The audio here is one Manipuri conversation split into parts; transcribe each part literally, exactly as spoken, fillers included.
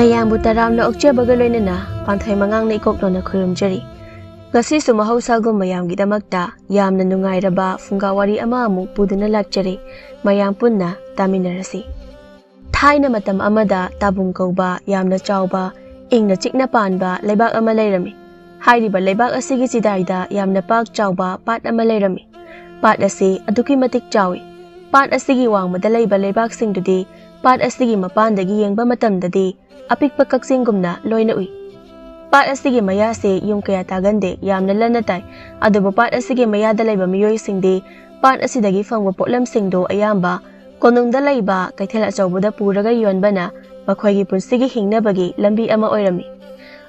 ꯃꯌꯥꯝꯕꯨ ꯇꯔꯥꯝꯅ ꯑꯣꯛꯆꯕꯒ ꯂꯣꯏꯅꯅ ꯄꯥꯟꯊꯣꯏ ꯃꯉꯥꯡꯅ ꯏꯀꯣꯛꯂꯣꯟꯅ ꯈꯨꯔꯨꯝꯖꯔꯤ꯫ ꯉꯁꯤꯁꯨ ꯃꯍꯧꯁꯥꯒꯨꯝ ꯃꯌꯥꯝꯒꯤꯗꯃꯛꯇ ꯌꯥꯝꯅ ꯅꯨꯡꯉꯥꯏꯔꯕ ꯐꯨꯡꯒꯥ ꯋꯥꯔꯤ ꯑꯃ ꯑꯃꯨꯛ ꯄꯨꯗꯨꯅ ꯂꯥꯛꯆꯔꯤ꯫ ꯃꯌꯥꯝ ꯄꯨꯟꯅ ꯇꯥꯃꯤꯟꯅꯔꯁꯤ꯫ ꯊꯥꯏꯅ ꯃꯇꯝ ꯑꯃꯗ ꯇꯥꯕꯨꯡ ꯀꯧꯕ ꯌꯥꯝꯅ ꯆꯥꯎꯕ, ꯏꯪꯅ ꯆꯤꯛꯅ ꯄꯥꯟꯕ ꯂꯩꯕꯥꯛ ꯑꯃ ꯂꯩꯔꯝꯃꯤ꯫ ꯍꯥꯏꯔꯤꯕ ꯂꯩꯕꯥꯛ ꯑꯁꯤꯒꯤ ꯆꯤꯗꯥꯏꯗ ꯌꯥꯝꯅ ꯄꯥꯛ ꯆꯥꯎꯕ ꯄꯥꯠ ꯑꯃ ꯂꯩꯔꯝꯃꯤ꯫ ꯄꯥꯠ ꯑꯁꯤ ꯑꯗꯨꯛꯀꯤ ꯃꯇꯤꯛ ꯆꯥꯎꯏ꯫ ꯄꯥꯠ ꯑꯁꯤꯒꯤ ꯋꯥꯡꯃꯗ ꯂꯩꯕ ꯂꯩꯕꯥꯛꯁꯤꯡꯗꯨꯗꯤ ꯄꯥꯠ ꯑꯁꯤꯒꯤ ꯃꯄꯥꯟꯗꯒꯤ ꯌꯦꯡꯕ ꯃꯇꯝꯗꯗꯤ ꯑꯄꯤꯛꯄ ꯀꯛꯆꯤꯡꯒꯨꯝꯅ ꯂꯣꯏꯅ ꯎꯏ꯫ ꯄꯥꯠ ꯑꯁꯤꯒꯤ ꯃꯌꯥꯁꯦ ꯌꯨꯝ ꯀꯌꯥ ꯇꯥꯒꯟꯗꯦ, ꯌꯥꯝꯅ ꯂꯟꯅ ꯇꯥꯏ꯫ ꯑꯗꯨꯕꯨ ꯄꯥꯠ ꯑꯁꯤꯒꯤ ꯃꯌꯥꯗ ꯂꯩꯕ ꯃꯤꯑꯣꯏꯁꯤꯡꯗꯤ ꯄꯥꯠ ꯑꯁꯤꯗꯒꯤ ꯐꯪꯕ ꯄꯣꯠꯂꯝꯁꯤꯡꯗꯨ ꯑꯌꯥꯝꯕ ꯀꯣꯅꯨꯡꯗ ꯂꯩꯕ ꯀꯩꯊꯦꯜ ꯑꯆꯧꯕꯗ ꯄꯨꯔꯒ ꯌꯣꯟꯕꯅ ꯃꯈꯣꯏꯒꯤ ꯄꯨꯟꯁꯤꯒꯤ ꯍꯤꯡꯅꯕꯒꯤ ꯂꯝꯕꯤ ꯑꯃ ꯑꯣꯏꯔꯝꯃꯤ꯫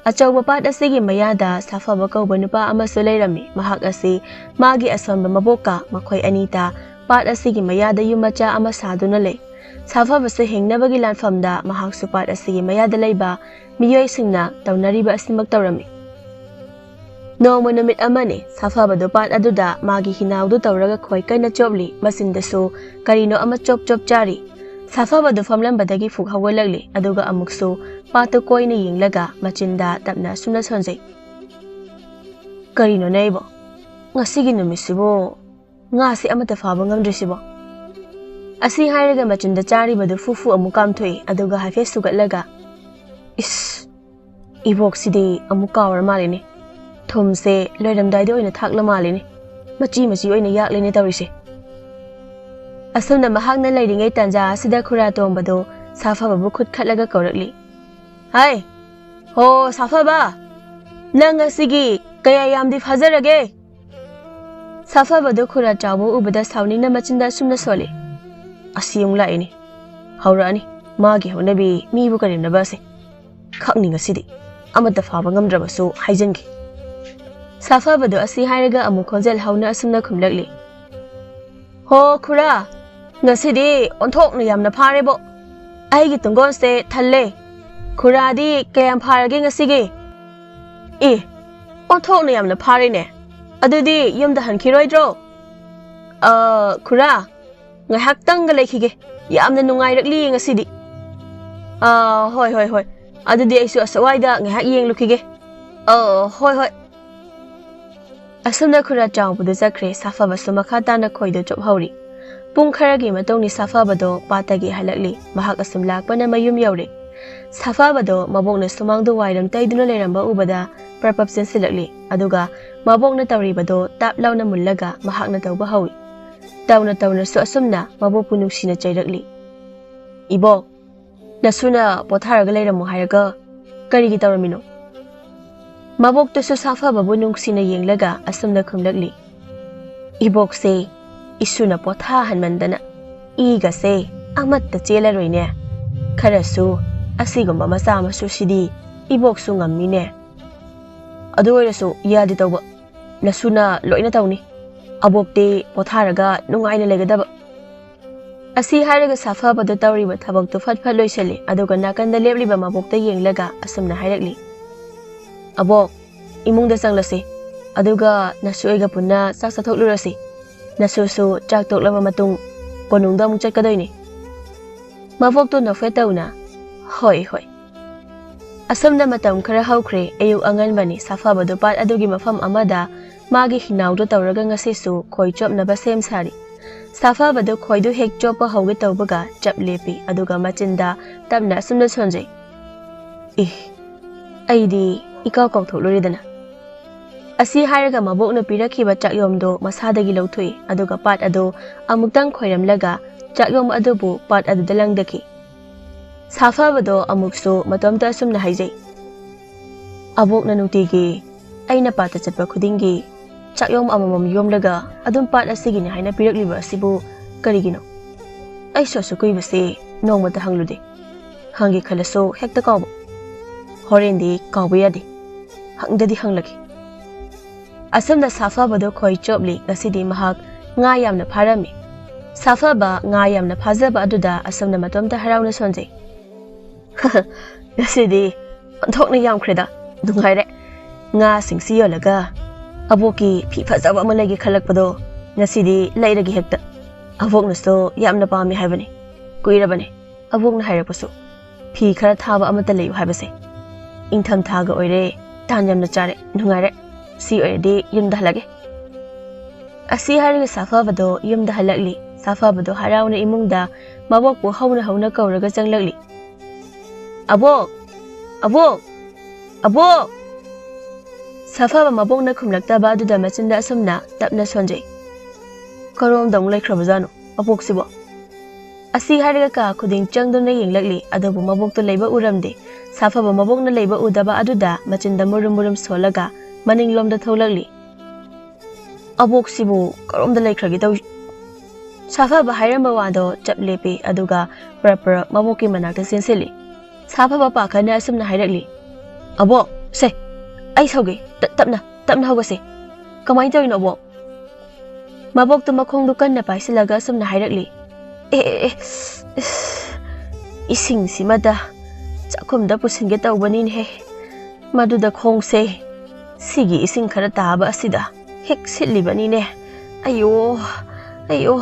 ꯑꯆꯧꯕ ꯄꯥꯠ ꯑꯁꯤꯒꯤ ꯃꯌꯥꯗ ꯁꯥꯐꯕ ꯀꯧꯕ ꯅꯨꯄꯥ ꯑꯃꯁꯨ ꯂꯩꯔꯝꯃꯤ꯫ ꯃꯍꯥꯛ ꯑꯁꯤ ꯃꯥꯒꯤ ꯑꯁꯣꯟꯕ ꯃꯕꯣꯛꯀ ꯃꯈꯣꯏ ꯑꯅꯤꯇ ꯄꯥꯠ ꯑꯁꯤꯒꯤ ꯃꯌꯥꯗ ꯌꯨꯝ ꯃꯆꯥ ꯑꯃ ꯁꯥꯗꯨꯅ ꯂꯩ꯫ ꯁꯥꯐꯕꯁꯨ ꯍꯤꯡꯅꯕꯒꯤ ꯂꯥꯟꯐꯝꯗ ꯃꯍꯥꯛꯁꯨ ꯄꯥꯠ ꯑꯁꯤꯒꯤ ꯃꯌꯥꯗ ꯂꯩꯕ ꯃꯤꯑꯣꯏꯁꯤꯡꯅ ꯇꯧꯅꯔꯤꯕ ꯑꯁꯤꯃꯛ ꯇꯧꯔꯝꯃꯤ꯫ ꯅꯣꯡꯃ ꯅꯨꯃꯤꯠ ꯑꯃꯅꯤ, ꯁꯥꯐꯕꯗꯨ ꯄꯥꯠ ꯑꯗꯨꯗ ꯃꯥꯒꯤ ꯍꯤꯅꯥꯎꯗꯨ ꯇꯧꯔꯒ ꯈꯣꯏ ꯀꯟꯅ ꯆꯣꯞꯂꯤ꯫ ꯃꯆꯤꯟꯗꯁꯨ ꯀꯔꯤꯅꯣ ꯑꯃ ꯆꯣꯞ ꯆꯣꯞ ꯆꯥꯔꯤ꯫ ꯁꯥꯐꯕꯗꯨ ꯐꯝꯂꯝꯕꯗꯒꯤ ꯐꯨꯛ ꯍꯧꯒꯠꯂꯛꯂꯤ, ꯑꯗꯨꯒ ꯑꯃꯨꯛꯁꯨ ꯄꯥꯠꯇꯨ ꯀꯣꯏꯅ ꯌꯦꯡꯂꯒ ꯃꯆꯤꯟꯗ ꯇꯞꯅ ꯑꯁꯨꯝꯅ ꯁꯣꯟꯖꯩ꯫ "ꯀꯔꯤꯅꯣꯅꯦ ꯑꯩꯕꯣ? ꯉꯁꯤꯒꯤ ꯅꯨꯃꯤꯠꯁꯤꯕꯨ ꯉꯥꯁꯦ ꯑꯃꯠꯇ ꯐꯥꯕ ꯉꯝꯗ꯭ꯔꯤꯁꯤꯕꯣ?" ꯑꯁꯤ ꯍꯥꯏꯔꯒ ꯃꯆꯤꯟꯗ ꯆꯥꯔꯤꯕꯗꯨ ꯐꯨ ꯐꯨ ꯑꯃꯨꯛ ꯀꯥꯝꯊꯣꯛꯏ, ꯑꯗꯨꯒ ꯍꯥꯏꯐꯦꯠ ꯁꯨꯒꯠꯂꯒ, "ꯏꯁ, ꯏꯕꯣꯛꯁꯤꯗꯤ ꯑꯃꯨꯛ ꯀꯥꯎꯔ ꯃꯥꯜꯂꯤꯅꯦ꯫ ꯊꯨꯝꯁꯦ ꯂꯣꯏꯔꯝꯗꯥꯏꯗ ꯑꯣꯏꯅ ꯊꯥꯛꯂ ꯃꯥꯜꯂꯤꯅꯦ꯫ ꯃꯆꯤ ꯃꯆꯤ ꯑꯣꯏꯅ ꯌꯥꯛꯂꯦꯅꯦ ꯇꯧꯔꯤꯁꯦ꯫" ꯑꯁꯨꯝꯅ ꯃꯍꯥꯛꯅ ꯂꯩꯔꯤꯉꯩ ꯇꯥꯟꯖꯥ ꯑꯁꯤꯗ ꯈꯨꯔꯥ ꯇꯣꯝꯕꯗꯣ ꯁꯥꯐꯕꯕꯨ ꯈꯨꯠ ꯈꯠꯂꯒ ꯀꯧꯔꯛꯂꯤ꯫ "ꯍꯥꯏ, ꯍꯣ ꯁꯥꯐꯕ, ꯅꯪ ꯉꯁꯤꯒꯤ ꯀꯌꯥ ꯌꯥꯝꯗꯤ ꯐꯥꯖꯔꯒꯦ?" ꯁꯥꯐꯕꯗꯨ ꯈꯨꯔꯥ ꯆꯥꯎꯕ ꯎꯕꯗ ꯁꯥꯎꯅꯤꯡꯅ ꯃꯆꯤꯟꯗ ꯑꯁꯨꯝꯅ ꯁꯣꯜꯂꯤ꯫ "ꯑꯁꯤ ꯑꯃꯨꯛ ꯂꯥꯛꯏꯅꯦ꯫ ꯍꯧꯔꯛꯑꯅꯤ ꯃꯥꯒꯤ ꯍꯧꯅꯕꯤ, ꯃꯤꯕꯨ ꯀꯔꯦꯝꯅꯕ ꯑꯁꯦ꯫ ꯈꯛꯅꯤ ꯉꯁꯤꯗꯤ꯫ ꯑꯃꯠꯇ ꯐꯥꯕ ꯉꯝꯗ꯭ꯔꯕꯁꯨ ꯍꯥꯏꯖꯟꯒꯦ꯫" ꯁꯥꯐꯕꯗꯨ ꯑꯁꯤ ꯍꯥꯏꯔꯒ ꯑꯃꯨꯛ ꯈꯣꯟꯖꯦꯜ ꯍꯧꯅ ꯑꯁꯨꯝꯅ ꯈꯨꯝꯂꯛꯂꯤ꯫ "ꯍꯣ ꯈꯨꯔꯥ, ꯉꯁꯤꯗꯤ ꯑꯣꯟꯊꯣꯛꯅ ꯌꯥꯝꯅ ꯐꯥꯔꯦꯕꯣ꯫ ꯑꯩꯒꯤ ꯇꯨꯡꯒꯣꯟꯁꯦ ꯊꯜꯂꯦ꯫ ꯈꯨꯔꯥꯗꯤ ꯀꯌꯥꯝ ꯐꯥꯔꯒꯦ ꯉꯁꯤꯒꯤ?" "ꯑꯦ, ꯑꯣꯟꯊꯣꯛꯅ ꯌꯥꯝꯅ ꯐꯥꯔꯦꯅꯦ꯫ ꯑꯗꯨꯗꯤ ꯌꯨꯝꯗ ꯍꯟꯈꯤꯔꯣꯏꯗ꯭ꯔꯣ?" "ꯑ, ꯈꯨꯔꯥ, ꯉꯥꯏꯍꯥꯛꯇꯪꯒ ꯂꯩꯈꯤꯒꯦ꯫ ꯌꯥꯝꯅ ꯅꯨꯡꯉꯥꯏꯔꯛꯂꯤ ꯉꯁꯤꯗꯤ꯫" "ꯑ, ꯍꯣꯏ, ꯍꯣꯏ, ꯍꯣꯏ꯫ ꯑꯗꯨꯗꯤ ꯑꯩꯁꯨ ꯑꯁ꯭ꯋꯥꯏꯗ ꯉꯥꯏꯍꯥꯛ ꯌꯦꯡꯂꯨꯈꯤꯒꯦ꯫ ꯑꯣ, ꯍꯣꯏ, ꯍꯣꯏ꯫ ꯑꯁꯨꯝꯅ ꯈꯨꯔꯥ ꯆꯥꯎꯕꯗꯨ ꯆꯠꯈ꯭ꯔꯦ꯫ ꯁꯥꯐꯕꯁꯨ ꯃꯈꯥ ꯇꯥꯅ ꯈꯣꯏꯗꯨ ꯆꯣꯞꯍꯧꯔꯤ꯫ ꯄꯨꯡ ꯈꯔꯒꯤ ꯃꯇꯨꯡꯗ ꯁꯥꯐꯕꯗꯣ ꯄꯥꯠꯇꯒꯤ ꯍꯜꯂꯛꯂꯤ꯫ ꯃꯍꯥꯛ ꯑꯁꯨꯝ ꯂꯥꯛꯄꯅ ꯃꯌꯨꯝ ꯌꯧꯔꯦ꯫ ꯁꯥꯐꯕꯗꯣ ꯃꯕꯣꯛꯅ ꯁꯨꯃꯥꯡꯗ ꯋꯥꯏꯔꯝ ꯇꯩꯗꯨꯅ ꯂꯩꯔꯝꯕ ꯎꯕꯗ ꯄ꯭ꯔꯞ ꯄ꯭ꯔꯞ ꯆꯦꯟꯁꯤꯜꯂꯛꯂꯤ꯫ ꯑꯗꯨꯒ ꯃꯕꯣꯛꯅ ꯇꯧꯔꯤꯕꯗꯣ ꯇꯥꯞ ꯂꯥꯎꯅ ꯃꯨꯜꯂꯒ ꯃꯍꯥꯛꯅ ꯇꯧꯕ ꯍꯧꯏ꯫ ꯇꯧꯅ ꯇꯧꯅꯁꯨ ꯑꯁꯨꯝꯅ ꯃꯕꯣꯛꯄꯨ ꯅꯨꯡꯁꯤꯅ ꯆꯩꯔꯛꯂꯤ꯫ "ꯏꯕꯣꯛ, ꯅꯁꯨꯅ ꯄꯣꯊꯥꯔꯒ ꯂꯩꯔꯝꯃꯣ ꯍꯥꯏꯔꯒ ꯀꯔꯤꯒꯤ ꯇꯧꯔꯝꯃꯤꯅꯣ?" ꯃꯕꯣꯛꯇꯨꯁꯨ ꯁꯥꯐꯕꯕꯨ ꯅꯨꯡꯁꯤꯅ ꯌꯦꯡꯂꯒ ꯑꯁꯨꯝꯅ ꯈꯨꯝꯂꯛꯂꯤ꯫ "ꯏꯕꯣꯛꯁꯦ ꯏꯁꯨꯅ ꯄꯣꯊꯥꯍꯟꯃꯟꯗꯅ ꯏꯒꯁꯦ ꯑꯃꯠꯇ ꯆꯦꯜꯂꯔꯣꯏꯅꯦ꯫ ꯈꯔꯁꯨ ꯑꯁꯤꯒꯨꯝꯕ ꯃꯆꯥ ꯃꯁꯨꯁꯤꯗꯤ ꯏꯕꯣꯛꯁꯨ ꯉꯝꯃꯤꯅꯦ꯫ ꯑꯗꯨ ꯑꯣꯏꯔꯁꯨ ꯌꯥꯗꯦ ꯇꯧꯕ, ꯅꯁꯨꯅ ꯂꯣꯏꯅ ꯇꯧꯅꯤ꯫ ꯑꯕꯣꯛꯇꯤ ꯄꯣꯊꯥꯔꯒ ꯅꯨꯡꯉꯥꯏꯅ ꯂꯩꯒꯗꯕ꯫" ꯑꯁꯤ ꯍꯥꯏꯔꯒ ꯁꯥꯐꯕꯗ ꯇꯧꯔꯤꯕ ꯊꯕꯛꯇꯨ ꯐꯠ ꯐꯠ ꯂꯣꯏꯁꯤꯜꯂꯤ꯫ ꯑꯗꯨꯒ ꯅꯥꯀꯟꯗ ꯂꯦꯞꯂꯤꯕ ꯃꯕꯣꯛꯇ ꯌꯦꯡꯂꯒ ꯑꯁꯨꯝꯅ ꯍꯥꯏꯔꯛꯂꯤ, "ꯑꯕꯣꯛ, ꯏꯃꯨꯡꯗ ꯆꯪꯂꯁꯤ꯫ ꯑꯗꯨꯒ ꯅꯁꯨ ꯑꯩꯒ ꯄꯨꯟꯅ ꯆꯥꯛ ꯆꯥꯊꯣꯛꯂꯨꯔꯁꯤ꯫ ꯅꯁꯨꯁꯨ ꯆꯥꯛ ꯇꯣꯛꯂꯕ ꯃꯇꯨꯡ ꯀꯣꯅꯨꯡꯗ ꯑꯃꯨꯛ ꯆꯠꯀꯗꯣꯏꯅꯤ꯫" ꯃꯕꯣꯛꯇꯨ ꯅꯣꯛꯐꯦꯠ ꯇꯧꯅ, "ꯍꯣꯏ, ꯍꯣꯏ꯫" ꯑꯁꯨꯝꯅ ꯃꯇꯝ ꯈꯔ ꯍꯧꯈ꯭ꯔꯦ꯫ ꯑꯌꯨꯛ ꯑꯉꯟꯕꯅꯤ꯫ ꯁꯥꯐꯕꯗꯨ ꯄꯥꯠ ꯑꯗꯨꯒꯤ ꯃꯐꯝ ꯑꯃꯗ ꯃꯥꯒꯤ ꯍꯤꯅꯥꯎꯗꯨ ꯇꯧꯔꯒ ꯉꯁꯤꯁꯨ ꯈꯣꯏ ꯆꯣꯞꯅꯕ ꯁꯦꯝ ꯁꯥꯔꯤ꯫ ꯁꯥꯐꯕꯗꯨ ꯈꯣꯏꯗꯨ ꯍꯦꯛ ꯆꯣꯞꯄ ꯍꯧꯒꯦ ꯇꯧꯕꯒ ꯆꯞ ꯂꯦꯞꯄꯤ, ꯑꯗꯨꯒ ꯃꯆꯤꯟꯗ ꯇꯞꯅ ꯑꯁꯨꯝꯅ ꯁꯣꯟꯖꯩ, "ꯏꯍ, ꯑꯩꯗꯤ ꯏꯀꯥꯎ ꯀꯥꯎꯊꯣꯛꯂꯨꯔꯦꯗꯅ꯫" ꯑꯁꯤ ꯍꯥꯏꯔꯒ ꯃꯕꯣꯛꯅ ꯄꯤꯔꯛꯈꯤꯕ ꯆꯥꯛꯌꯣꯝꯗꯣ ꯃꯁꯥꯗꯒꯤ ꯂꯧꯊꯣꯛꯏ, ꯑꯗꯨꯒ ꯄꯥꯠ ꯑꯗꯨ ꯑꯃꯨꯛꯇꯪ ꯈꯣꯏꯔꯝꯂꯒ ꯆꯥꯛꯌꯣꯝ ꯑꯗꯨꯕꯨ ꯄꯥꯠ ꯑꯗꯨꯗ ꯂꯪꯗꯈꯤ꯫ ꯁꯥꯐꯕꯗꯣ ꯑꯃꯨꯛꯁꯨ ꯃꯇꯣꯝꯇ ꯑꯁꯨꯝꯅ ꯍꯥꯏꯖꯩ, "ꯑꯕꯣꯛꯅ ꯅꯨꯡꯇꯤꯒꯤ ꯑꯩꯅ ꯄꯥꯠꯇ ꯆꯠꯄ ꯈꯨꯗꯤꯡꯒꯤ ꯆꯥꯛꯌꯣꯝ ꯑꯃꯃꯝ ꯌꯣꯝꯂꯒ ꯑꯗꯨꯝ ꯄꯥꯠ ꯑꯁꯤꯒꯤꯅꯤ ꯍꯥꯏꯅ ꯄꯤꯔꯛꯂꯤꯕ ꯑꯁꯤꯕꯨ ꯀꯔꯤꯒꯤꯅꯣ? ꯑꯩꯁꯨ ꯑꯁꯨꯛ ꯀꯨꯏꯕꯁꯤ ꯅꯣꯡꯃꯇ ꯍꯪꯂꯨꯗꯦ꯫ ꯍꯪꯒꯦ ꯈꯜꯂꯁꯨ ꯍꯦꯛꯇ ꯀꯥꯎꯕ꯫ ꯍꯣꯔꯦꯟꯗꯤ ꯀꯥꯎꯕ ꯌꯥꯗꯦ, ꯍꯪꯗꯗꯤ ꯍꯪꯂꯒꯦ꯫" ꯑꯁꯨꯝꯅ ꯁꯥꯐꯕꯗꯨ ꯈꯣꯏ ꯆꯣꯞꯂꯤ꯫ ꯉꯁꯤꯗꯤ ꯃꯍꯥꯛ ꯉꯥ ꯌꯥꯝꯅ ꯐꯥꯔꯝꯃꯤ꯫ ꯁꯥꯐꯕ ꯉꯥ ꯌꯥꯝꯅ ꯐꯥꯖꯕ ꯑꯗꯨꯗ ꯑꯁꯨꯝꯅ ꯃꯇꯣꯝꯇ ꯍꯔꯥꯎꯅ ꯁꯣꯟꯖꯩ, "ꯉꯁꯤꯗꯤ ꯑꯣꯟꯊꯣꯛꯅ ꯌꯥꯝꯈ꯭ꯔꯦꯗ, ꯅꯨꯡꯉꯥꯏꯔꯦ꯫ ꯉꯥꯁꯤꯡꯁꯤ ꯌꯣꯜꯂꯒ ꯑꯕꯣꯛꯀꯤ ꯐꯤ ꯐꯖꯕ ꯑꯃ ꯂꯩꯒꯦ ꯈꯜꯂꯛꯄꯗꯣ ꯉꯁꯤꯗꯤ ꯂꯩꯔꯒꯦ ꯍꯦꯛꯇ꯫ ꯑꯕꯣꯛꯅꯁꯨ ꯌꯥꯝꯅ ꯄꯥꯝꯃꯦ ꯍꯥꯏꯕꯅꯤ, ꯀꯨꯏꯔꯕꯅꯤ ꯑꯕꯣꯛꯅ ꯍꯥꯏꯔꯛꯄꯁꯨ꯫" ꯐꯤ ꯈꯔ ꯊꯥꯕ ꯑꯃꯠꯇ ꯂꯩꯌꯨ ꯍꯥꯏꯕꯁꯦ꯫ ꯏꯪꯊꯝꯊꯥꯒ ꯑꯣꯏꯔꯦ, ꯇꯥꯟ ꯌꯥꯝꯅ ꯆꯥꯔꯦ, ꯅꯨꯡꯉꯥꯏꯔꯦ꯫ ꯁꯤ ꯑꯣꯏꯔꯗꯤ ꯌꯨꯝꯗ ꯍꯜꯂꯒꯦ꯫ ꯑꯁꯤ ꯍꯥꯏꯔꯒ ꯁꯥꯐꯕꯗꯣ ꯌꯨꯝꯗ ꯍꯜꯂꯛꯂꯤ꯫ ꯁꯥꯐꯕꯗꯣ ꯍꯔꯥꯎꯅ ꯏꯃꯨꯡꯗ ꯃꯕꯣꯛꯄꯨ ꯍꯧꯅ ꯍꯧꯅ ꯀꯧꯔꯒ ꯆꯪꯂꯛꯂꯤ꯫ "ꯑꯕꯣꯛ! ꯑꯕꯣꯛ! ꯑꯕꯣꯛ!" ꯁꯥꯐꯕ ꯃꯕꯣꯛꯅ ꯈꯨꯝꯂꯛꯇꯕ ꯑꯗꯨꯗ ꯃꯆꯤꯟꯗ ꯑꯁꯨꯝꯅ ꯇꯞꯅ ꯁꯣꯟꯖꯩ꯫ "ꯀꯔꯣꯝꯗ ꯑꯃꯨꯛ ꯂꯩꯈ꯭ꯔꯕꯖꯥꯠꯅꯣ ꯑꯕꯣꯛꯁꯤꯕꯣ?" ꯑꯁꯤ ꯍꯥꯏꯔꯒ ꯀꯥ ꯈꯨꯗꯤꯡ ꯆꯪꯗꯨꯅ ꯌꯦꯡꯂꯛꯂꯤ, ꯑꯗꯨꯕꯨ ꯃꯕꯣꯛꯇꯨ ꯂꯩꯕ ꯎꯔꯝꯗꯦ꯫ ꯁꯥꯐꯕ ꯃꯕꯣꯛꯅ ꯂꯩꯕ ꯎꯗꯕ ꯑꯗꯨꯗ ꯃꯆꯤꯟꯗ ꯃꯨꯔꯨꯝ ꯃꯨꯔꯨꯝ ꯁꯣꯜꯂꯒ ꯃꯅꯤꯡꯂꯣꯝꯗ ꯊꯣꯛꯂꯛꯂꯤ꯫ "ꯑꯕꯣꯛꯁꯤꯕꯨ ꯀꯔꯣꯝꯗ ꯂꯩꯈ꯭ꯔꯒꯦ ꯇꯧꯔꯤ?" ꯁꯥꯐꯕ ꯍꯥꯏꯔꯝꯕ ꯋꯥꯗꯣ ꯆꯞ ꯂꯦꯞꯄꯤ, ꯑꯗꯨꯒ ꯄ꯭ꯔꯞ ꯄ꯭ꯔꯞ ꯃꯕꯣꯛꯀꯤ ꯃꯅꯥꯛꯇ ꯆꯦꯟꯁꯤꯜꯂꯤ꯫ ꯁꯥꯐꯕ ꯄꯥꯈꯠꯅ ꯑꯁꯨꯝꯅ ꯍꯥꯏꯔꯛꯂꯤ, "ꯑꯕꯣꯛ, ꯁꯦ, ꯑꯩ ꯁꯧꯒꯦ, ꯇ-, ꯇꯞꯅ, ꯇꯞꯅ ꯍꯧꯒꯠꯁꯦ꯫ ꯀꯃꯥꯏꯅ ꯇꯧꯔꯤꯅꯣ, ꯑꯕꯣꯛ?" ꯃꯕꯣꯛꯇꯨ ꯃꯈꯣꯡꯗꯨ ꯀꯟꯅ ꯄꯥꯏꯁꯤꯜꯂꯒ ꯑꯁꯨꯝꯅ ꯍꯥꯏꯔꯛꯂꯤ, "ꯑꯦ, ꯑꯦ, ꯑꯦ, ꯏꯁ, ꯏꯁꯤꯡꯁꯤꯃꯗ ꯆꯥꯛꯈꯨꯝꯗ ꯄꯨꯁꯤꯟꯒꯦ ꯇꯧꯕꯅꯤꯅꯦꯍꯦ, ꯃꯗꯨꯗ ꯈꯣꯡꯁꯦ ꯁꯤꯒꯤ ꯏꯁꯤꯡ ꯈꯔ ꯇꯥꯕ ꯑꯁꯤꯗ ꯍꯦꯛ ꯁꯤꯠꯂꯤꯕꯅꯤꯅꯦ꯫ ꯑꯌꯣ, ꯑꯌꯣ!"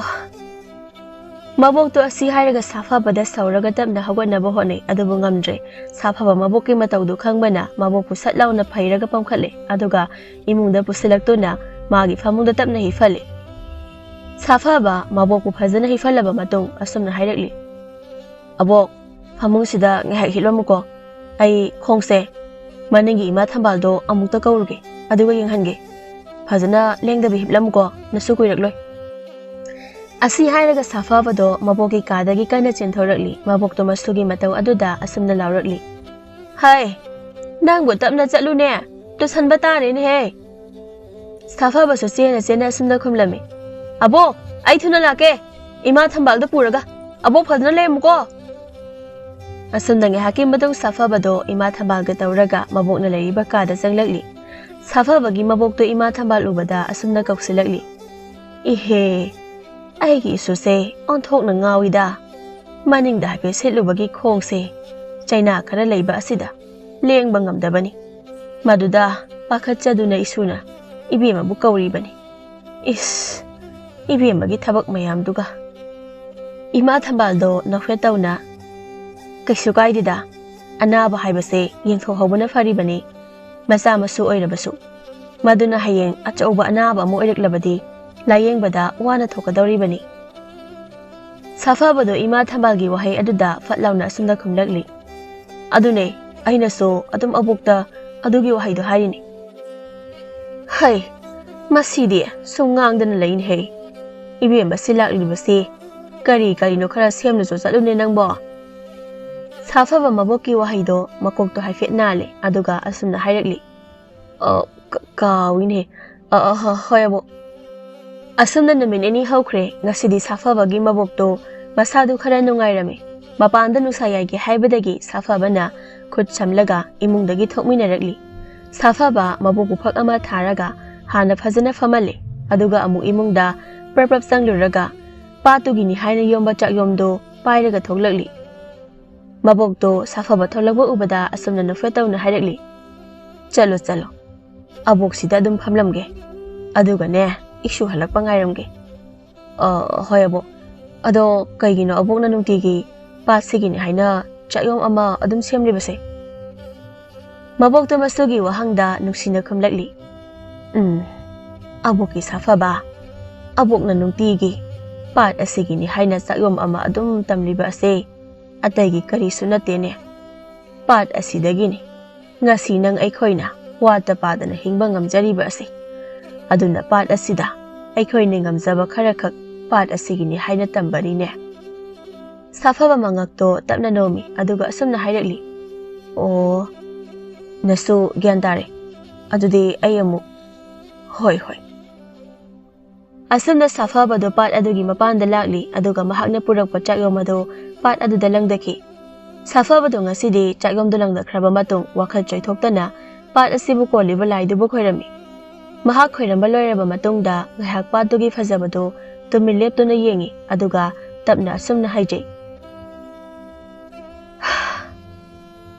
ꯃꯕꯣꯛꯇꯨ ꯑꯁꯤ ꯍꯥꯏꯔꯒ ꯁꯥꯐꯕꯗ ꯁꯧꯔꯒ ꯇꯞꯅ ꯍꯧꯒꯠꯅꯕ ꯍꯣꯠꯅꯩ, ꯑꯗꯨꯕꯨ ꯉꯝꯗ꯭ꯔꯦ꯫ ꯁꯥꯐꯕ ꯃꯕꯣꯛꯀꯤ ꯃꯇꯧꯗꯨ ꯈꯪꯕꯅ ꯃꯕꯣꯛꯄꯨ ꯁꯠ ꯂꯥꯎꯅ ꯐꯩꯔꯒ ꯄꯝꯈꯠꯂꯦ, ꯑꯗꯨꯒ ꯏꯃꯨꯡꯗ ꯄꯨꯁꯤꯜꯂꯛꯇꯨꯅ ꯃꯥꯒꯤ ꯐꯃꯨꯡꯗ ꯇꯞꯅ ꯍꯤꯞꯍꯜꯂꯤ꯫ ꯁꯥꯐꯕ ꯃꯕꯣꯛꯄꯨ ꯐꯖꯅ ꯍꯤꯞꯍꯜꯂꯕ ꯃꯇꯨꯡ ꯑꯁꯨꯝꯅ ꯍꯥꯏꯔꯛꯂꯤ, "ꯑꯕꯣꯛ, ꯐꯃꯨꯡꯁꯤꯗ ꯉꯥꯏꯍꯥꯛ ꯍꯤꯞꯂꯝꯃꯨꯀꯣ꯫ ꯑꯩ ꯈꯣꯡꯁꯦ ꯃꯅꯤꯡꯒꯤ ꯏꯃꯥ ꯊꯝꯕꯥꯜꯗꯣ ꯑꯃꯨꯛꯇ ꯀꯧꯔꯨꯒꯦ, ꯑꯗꯨꯒ ꯌꯦꯡꯍꯟꯒꯦ꯫ ꯐꯖꯅ ꯂꯦꯡꯗꯕꯤ ꯍꯤꯞꯂꯝꯃꯨꯀꯣ, ꯅꯁꯨ ꯀꯨꯏꯔꯛꯂꯣꯏ꯫" ꯑꯁꯤ ꯍꯥꯏꯔꯒ ꯁꯥꯐꯕꯗꯣ ꯃꯕꯣꯛꯀꯤ ꯀꯥꯗꯒꯤ ꯀꯟꯅ ꯆꯦꯟꯊꯣꯔꯛꯂꯤ꯫ ꯃꯕꯣꯛꯇꯣ ꯃꯁꯨꯒꯤ ꯃꯇꯧ ꯑꯗꯨꯗ ꯑꯁꯨꯝꯅ ꯂꯥꯎꯔꯛꯂꯤ, "ꯍꯩ, ꯅꯪꯕꯨ ꯇꯞꯅ ꯆꯠꯂꯨꯅꯦ, ꯇꯨꯁꯟꯕ ꯇꯥꯔꯦꯅꯦꯍꯦ!" ꯁꯥꯐꯕꯁꯨ ꯆꯦꯟꯅ ꯆꯦꯟꯅ ꯑꯁꯨꯝꯅ ꯈꯨꯝꯂꯝꯃꯤ, "ꯑꯕꯣꯛ, ꯑꯩ ꯊꯨꯅ ꯂꯥꯛꯀꯦ, ꯏꯃꯥ ꯊꯝꯕꯥꯜꯗꯣ ꯄꯨꯔꯒ꯫ ꯑꯕꯣꯛ ꯐꯖꯅ ꯂꯩꯔꯝꯃꯨꯀꯣ꯫" ꯑꯁꯨꯝꯅ ꯉꯥꯏꯍꯥꯛꯀꯤ ꯃꯇꯨꯡ ꯁꯥꯐꯕꯗꯣ ꯏꯃꯥ ꯊꯝꯕꯥꯜꯒ ꯇꯧꯔꯒ ꯃꯕꯣꯛꯅ ꯂꯩꯔꯤꯕ ꯀꯥꯗ ꯆꯪꯂꯛꯂꯤ꯫ ꯁꯥꯐꯕꯒꯤ ꯃꯕꯣꯛꯇꯣ ꯏꯃꯥ ꯊꯝꯕꯥꯜ ꯎꯕꯗ ꯑꯁꯨꯝꯅ ꯀꯧꯁꯤꯜꯂꯛꯂꯤ, "ꯏꯍꯦ, ꯑꯩꯒꯤ ꯏꯁꯨꯁꯦ ꯑꯣꯟꯊꯣꯛꯅ ꯉꯥꯎꯏꯗ꯫ ꯃꯅꯤꯡꯗ ꯍꯥꯏꯐꯦꯠ ꯁꯤꯠꯂꯨꯕꯒꯤ ꯈꯣꯡꯁꯦ ꯆꯩꯅꯥ ꯈꯔ ꯂꯩꯕ ꯑꯁꯤꯗ ꯂꯦꯡꯕ ꯉꯝꯗꯕꯅꯤ꯫ ꯃꯗꯨꯗ ꯄꯥꯈꯠꯆꯗꯨꯅ ꯏꯁꯨꯅ ꯏꯕꯦꯝꯃꯕꯨ ꯀꯧꯔꯤꯕꯅꯤ꯫ ꯏꯁ, ꯏꯕꯦꯝꯃꯒꯤ ꯊꯕꯛ ꯃꯌꯥꯝꯗꯨꯒ꯫" ꯏꯃꯥ ꯊꯝꯕꯥꯜꯗꯣ ꯅꯣꯛꯐꯦꯠ ꯇꯧꯅ, "ꯀꯩꯁꯨ ꯀꯥꯏꯗꯦꯗ, ꯑꯅꯥꯕ ꯍꯥꯏꯕꯁꯦ ꯌꯦꯡꯊꯣꯛꯍꯧꯕꯅ ꯐꯔꯤꯕꯅꯤ, ꯃꯆꯥ ꯃꯁꯨ ꯑꯣꯏꯔꯕꯁꯨ꯫ ꯃꯗꯨꯅ ꯍꯌꯦꯡ ꯑꯆꯧꯕ ꯑꯅꯥꯕ ꯑꯃ ꯑꯣꯏꯔꯛꯂꯕꯗꯤ ꯂꯥꯌꯦꯡꯕꯗ ꯋꯥꯅ ꯊꯣꯛꯀꯗꯧꯔꯤꯕꯅꯤ"꯫ ꯁꯥꯐꯕꯗꯣ ꯏꯃꯥ ꯊꯝꯕꯥꯜꯒꯤ ꯋꯥꯍꯩ ꯑꯗꯨꯗ ꯐꯠ ꯂꯥꯎꯅ ꯑꯁꯨꯝꯅ ꯈꯨꯝꯂꯛꯂꯤ, "ꯑꯗꯨꯅꯦ, ꯑꯩꯅꯁꯨ ꯑꯗꯨꯝ ꯑꯕꯣꯛꯇ ꯑꯗꯨꯒꯤ ꯋꯥꯍꯩꯗꯣ ꯍꯥꯏꯔꯤꯅꯤ"꯫ "ꯍꯩ, ꯃꯁꯤꯗꯤ ꯁꯨꯝ ꯉꯥꯡꯗꯅ ꯂꯩꯅꯦꯍꯦ꯫ ꯏꯕꯦꯝꯃ, ꯁꯤ ꯂꯥꯛꯂꯤꯕꯁꯤ ꯀꯔꯤ ꯀꯔꯤꯅꯣ ꯈꯔ ꯁꯦꯝꯂꯨꯆꯣ ꯆꯠꯂꯨꯅꯦ ꯅꯪꯕꯣ"꯫ ꯁꯥꯐꯕ ꯃꯕꯣꯛꯀꯤ ꯋꯥꯍꯩꯗꯣ ꯃꯀꯣꯛꯇꯣ ꯍꯥꯏꯐꯦꯠ ꯅꯥꯜꯂꯦ, ꯑꯗꯨꯒ ꯑꯁꯨꯝꯅ ꯍꯥꯏꯔꯛꯂꯤ, "ꯑ, ꯀ-, ꯀꯥꯎꯏꯅꯦ꯫ ꯑ, ꯑ, ꯍ-, ꯍꯣꯏ, ꯑꯕꯣꯛ"꯫ ꯑꯁꯨꯝꯅ ꯅꯨꯃꯤꯠ ꯅꯤꯅꯤ ꯍꯧꯈ꯭ꯔꯦ꯫ ꯉꯁꯤꯗꯤ ꯁꯥꯐꯕꯒꯤ ꯃꯕꯣꯛꯇꯣ ꯃꯁꯥꯗꯨ ꯈꯔ ꯅꯨꯡꯉꯥꯏꯔꯝꯃꯤ꯫ ꯃꯄꯥꯟꯗ ꯅꯨꯡꯁꯥ ꯌꯥꯏꯒꯦ ꯍꯥꯏꯕꯗꯒꯤ ꯁꯥꯐꯕꯅ ꯈꯨꯠ ꯁꯝꯂꯒ ꯏꯃꯨꯡꯗꯒꯤ ꯊꯣꯛꯃꯤꯟꯅꯔꯛꯂꯤ꯫ ꯁꯥꯐꯕ ꯃꯕꯣꯛꯄꯨ ꯐꯛ ꯑꯃ ꯊꯥꯔꯒ ꯍꯥꯟꯅ ꯐꯖꯅ ꯐꯝꯍꯜꯂꯦ꯫ ꯑꯗꯨꯒ ꯑꯃꯨꯛ ꯏꯃꯨꯡꯗ ꯄ꯭ꯔꯞ ꯄ꯭ꯔꯞ ꯆꯪꯂꯨꯔꯒ ꯄꯥꯠꯇꯨꯒꯤꯅꯤ ꯍꯥꯏꯅ ꯌꯣꯝꯕ ꯆꯥꯛꯌꯣꯝꯗꯣ ꯄꯥꯏꯔꯒ ꯊꯣꯛꯂꯛꯂꯤ꯫ ꯃꯕꯣꯛꯇꯣ ꯁꯥꯐꯕ ꯊꯣꯛꯂꯛꯄ ꯎꯕꯗ ꯑꯁꯨꯝꯅ ꯅꯣꯛꯐꯦꯠ ꯇꯧꯅ ꯍꯥꯏꯔꯛꯂꯤ, "ꯆꯠꯂꯣ, ꯆꯠꯂꯣ꯫ ꯑꯕꯣꯛꯁꯤꯗ ꯑꯗꯨꯝ ꯐꯝꯂꯝꯒꯦ꯫ ꯑꯗꯨꯒꯅꯦ, ꯏꯁꯨ ꯍꯜꯂꯛꯄ ꯉꯥꯏꯔꯝꯒꯦ"꯫ "ꯑ, ꯍꯣꯏ, ꯑꯕꯣꯛ꯫ ꯑꯗꯣ ꯀꯩꯒꯤꯅꯣ ꯑꯕꯣꯛꯅ ꯅꯨꯡꯇꯤꯒꯤ ꯄꯥꯠꯁꯤꯒꯤꯅꯤ ꯍꯥꯏꯅ ꯆꯥꯛꯌꯣꯝ ꯑꯃ ꯑꯗꯨꯝ ꯁꯦꯝꯂꯤꯕꯁꯦ?" ꯃꯕꯣꯛꯇꯣ ꯃꯁꯨꯒꯤ ꯋꯥꯍꯪꯗ ꯅꯨꯡꯁꯤꯅ ꯈꯨꯝꯂꯛꯂꯤ, "ꯎꯝ, ꯑꯕꯣꯛꯀꯤ ꯁꯥꯐꯕ, ꯑꯕꯣꯛꯅ ꯅꯨꯡꯇꯤꯒꯤ ꯄꯥꯠ ꯑꯁꯤꯒꯤꯅꯤ ꯍꯥꯏꯅ ꯆꯥꯛꯌꯣꯝ ꯑꯃ ꯑꯗꯨꯝ ꯇꯝꯂꯤꯕ ꯑꯁꯦ ꯑꯇꯩꯒꯤ ꯀꯔꯤꯁꯨ ꯅꯠꯇꯦꯅꯦ꯫ ꯄꯥꯠ ꯑꯁꯤꯗꯒꯤꯅꯤ ꯉꯁꯤ ꯅꯪ ꯑꯩꯈꯣꯏꯅ ꯋꯥꯠꯇ ꯄꯥꯗꯅ ꯍꯤꯡꯕ ꯉꯝꯖꯔꯤꯕ ꯑꯁꯤ꯫ ꯑꯗꯨꯅ ꯄꯥꯠ ꯑꯁꯤꯗ ꯑꯩꯈꯣꯏꯅ ꯉꯝꯖꯕ ꯈꯔꯈꯛ ꯄꯥꯠ ꯑꯁꯤꯒꯤꯅꯤ ꯍꯥꯏꯅ ꯇꯝꯕꯅꯤꯅꯦ"꯫ ꯁꯥꯐꯕ ꯃꯉꯛꯇꯣ ꯇꯞꯅ ꯅꯣꯝꯃꯤ, ꯑꯗꯨꯒ ꯑꯁꯨꯝꯅ ꯍꯥꯏꯔꯛꯂꯤ, "ꯑꯣ, ꯅꯁꯨ ꯒ꯭ꯌꯥꯟ ꯇꯥꯔꯦ꯫ ꯑꯗꯨꯗꯤ ꯑꯩ ꯑꯃꯨꯛ, ꯍꯣꯏ, ꯍꯣꯏ"꯫ ꯑꯁꯨꯝꯅ ꯁꯥꯐꯕꯗꯣ ꯄꯥꯠ ꯑꯗꯨꯒꯤ ꯃꯄꯥꯟꯗ ꯂꯥꯛꯂꯤ, ꯑꯗꯨꯒ ꯃꯍꯥꯛꯅ ꯄꯨꯔꯛꯄ ꯆꯥꯛꯌꯣꯝ ꯑꯗꯨ ꯄꯥꯠ ꯑꯗꯨꯗ ꯂꯪꯗꯈꯤ꯫ ꯁꯥꯐꯕꯗꯣ ꯉꯁꯤꯗꯤ ꯆꯥꯛꯌꯣꯝꯗꯨ ꯂꯪꯗꯈ꯭ꯔꯕ ꯃꯇꯨꯡ ꯋꯥꯈꯜ ꯆꯣꯏꯊꯣꯛꯇꯅ ꯄꯥꯠ ꯑꯁꯤꯕꯨ ꯀꯣꯜꯂꯤꯕ ꯂꯥꯏꯗꯨꯕꯨ ꯈꯣꯏꯔꯝꯃꯤ꯫ ꯃꯍꯥꯛ ꯈꯣꯏꯔꯝꯕ ꯂꯣꯏꯔꯕ ꯃꯇꯨꯡꯗ ꯉꯥꯏꯍꯥꯛ ꯄꯥꯠꯇꯨꯒꯤ ꯐꯖꯕꯗꯨ ꯇꯨꯃꯤꯟ ꯂꯦꯞꯇꯨꯅ ꯌꯦꯡꯉꯤ, ꯑꯗꯨꯒ ꯇꯞꯅ ꯑꯁꯨꯝꯅ ꯍꯥꯏꯖꯩ,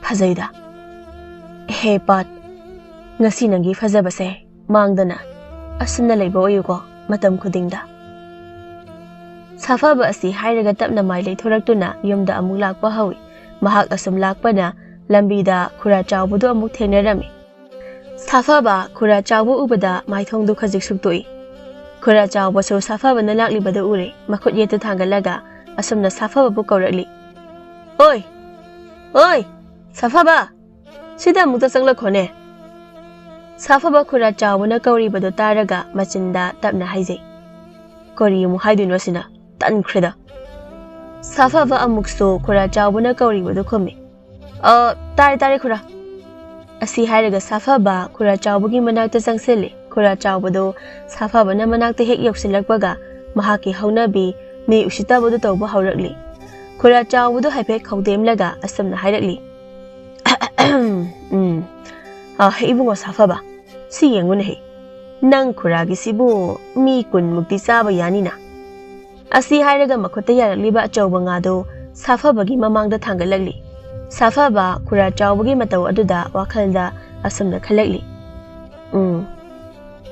"ꯐꯖꯩꯗ꯫ ꯍꯦ ꯄꯥꯠ, ꯉꯁꯤ ꯅꯪꯒꯤ ꯐꯖꯕꯁꯦ ꯃꯥꯡꯗꯅ ꯑꯁꯨꯝꯅ ꯂꯩꯕ ꯑꯣꯏꯌꯨꯀꯣ ꯃꯇꯝ ꯈꯨꯗꯤꯡꯗ"꯫ ꯁꯥꯐꯕ ꯑꯁꯤ ꯍꯥꯏꯔꯒ ꯇꯞꯅ ꯃꯥꯏ ꯂꯩꯊꯣꯔꯛꯇꯨꯅ ꯌꯨꯝꯗ ꯑꯃꯨꯛ ꯂꯥꯛꯄ ꯍꯧꯏ꯫ ꯃꯍꯥꯛ ꯑꯁꯨꯝ ꯂꯥꯛꯄꯅ ꯂꯝꯕꯤꯗ ꯈꯨꯔꯥ ꯆꯥꯎꯕꯗꯨ ꯑꯃꯨꯛ ꯊꯦꯡꯅꯔꯝꯃꯤ꯫ ꯁꯥꯐꯕ ꯈꯨꯔꯥ ꯆꯥꯎꯕ ꯎꯕꯗ ꯃꯥꯏꯊꯣꯡꯗꯨ ꯈꯖꯤꯛ ꯁꯨꯛꯇꯣꯛꯏ꯫ ꯈꯨꯔꯥ ꯆꯥꯎꯕꯁꯨ ꯁꯥꯐꯕꯅ ꯂꯥꯛꯂꯤꯕꯗꯨ ꯎꯔꯦ꯫ ꯃꯈꯨꯠ ꯌꯦꯠꯇꯨ ꯊꯥꯡꯒꯠꯂꯒ ꯑꯁꯨꯝꯅ ꯁꯥꯐꯕꯕꯨ ꯀꯧꯔꯛꯂꯤ꯫ "ꯑꯣꯏ! ꯑꯣꯏ! ꯁꯥꯐꯕ! ꯁꯤꯗ ꯑꯃꯨꯛꯇ ꯆꯪꯂꯛꯈꯣꯅꯦ!" ꯁꯥꯐꯕ ꯈꯨꯔꯥ ꯆꯥꯎꯕꯅ ꯀꯧꯔꯤꯕꯗꯨ ꯇꯥꯔꯒ ꯃꯆꯤꯟꯗ ꯇꯞꯅ ꯍꯥꯏꯖꯩ꯫ "ꯀꯔꯤ ꯑꯃꯨꯛ ꯍꯥꯏꯗꯣꯏꯅꯣ ꯑꯁꯤꯅ? ꯇꯟꯈ꯭ꯔꯦꯗ!" ꯁꯥꯐꯕ ꯑꯃꯨꯛꯁꯨ ꯈꯨꯔꯥ ꯆꯥꯎꯕꯅ ꯀꯧꯔꯤꯕꯗꯨ ꯈꯨꯝꯃꯤ꯫ "ꯑ, ꯇꯥꯔꯦ, ꯇꯥꯔꯦ, ꯈꯨꯔꯥ!" ꯑꯁꯤ ꯍꯥꯏꯔꯒ ꯁꯥꯐꯕ ꯈꯨꯔꯥ ꯆꯥꯎꯕꯒꯤ ꯃꯅꯥꯛꯇ ꯆꯪꯁꯤꯜꯂꯤ꯫ ꯈꯨꯔꯥ ꯆꯥꯎꯕꯗꯨ ꯁꯥꯐꯕꯅ ꯃꯅꯥꯛꯇ ꯍꯦꯛ ꯌꯧꯁꯤꯜꯂꯛꯄꯒ ꯃꯍꯥꯛꯀꯤ ꯍꯧꯅꯕꯤ ꯃꯤ ꯎꯁꯤꯠꯇꯕꯗꯨ ꯇꯧꯕ ꯍꯧꯔꯛꯂꯤ꯫ ꯈꯨꯔꯥ ꯆꯥꯎꯕꯗꯨ ꯍꯥꯏꯐꯦꯠ ꯈꯧꯗꯦꯝꯂꯒ ꯑꯁꯨꯝꯅ ꯍꯥꯏꯔꯛꯂꯤ꯫ "ꯎꯝ, ꯑ, ꯏꯕꯨꯡꯉꯣ ꯁꯥꯐꯕ, ꯁꯤ ꯌꯦꯡꯉꯨꯅꯦꯍꯦ꯫ ꯅꯪ ꯈꯨꯔꯥꯒꯤꯁꯤꯕꯨ ꯃꯤ ꯀꯨꯟꯃꯨꯛꯇꯤ ꯆꯥꯕ ꯌꯥꯅꯤꯅ?" ꯑꯁꯤ ꯍꯥꯏꯔꯒ ꯃꯈꯨꯠꯇ ꯌꯥꯔꯛꯂꯤꯕ ꯑꯆꯧꯕ ꯉꯥꯗꯨ ꯁꯥꯐꯕꯒꯤ ꯃꯃꯥꯡꯗ ꯊꯥꯡꯒꯠꯂꯛꯂꯤ꯫ ꯁꯥꯐꯕ ꯈꯨꯔꯥ ꯆꯥꯎꯕꯒꯤ ꯃꯇꯧ ꯑꯗꯨꯗ ꯋꯥꯈꯜꯗ ꯑꯁꯨꯝꯅ ꯈꯜꯂꯛꯂꯤ꯫ "ꯎꯝ,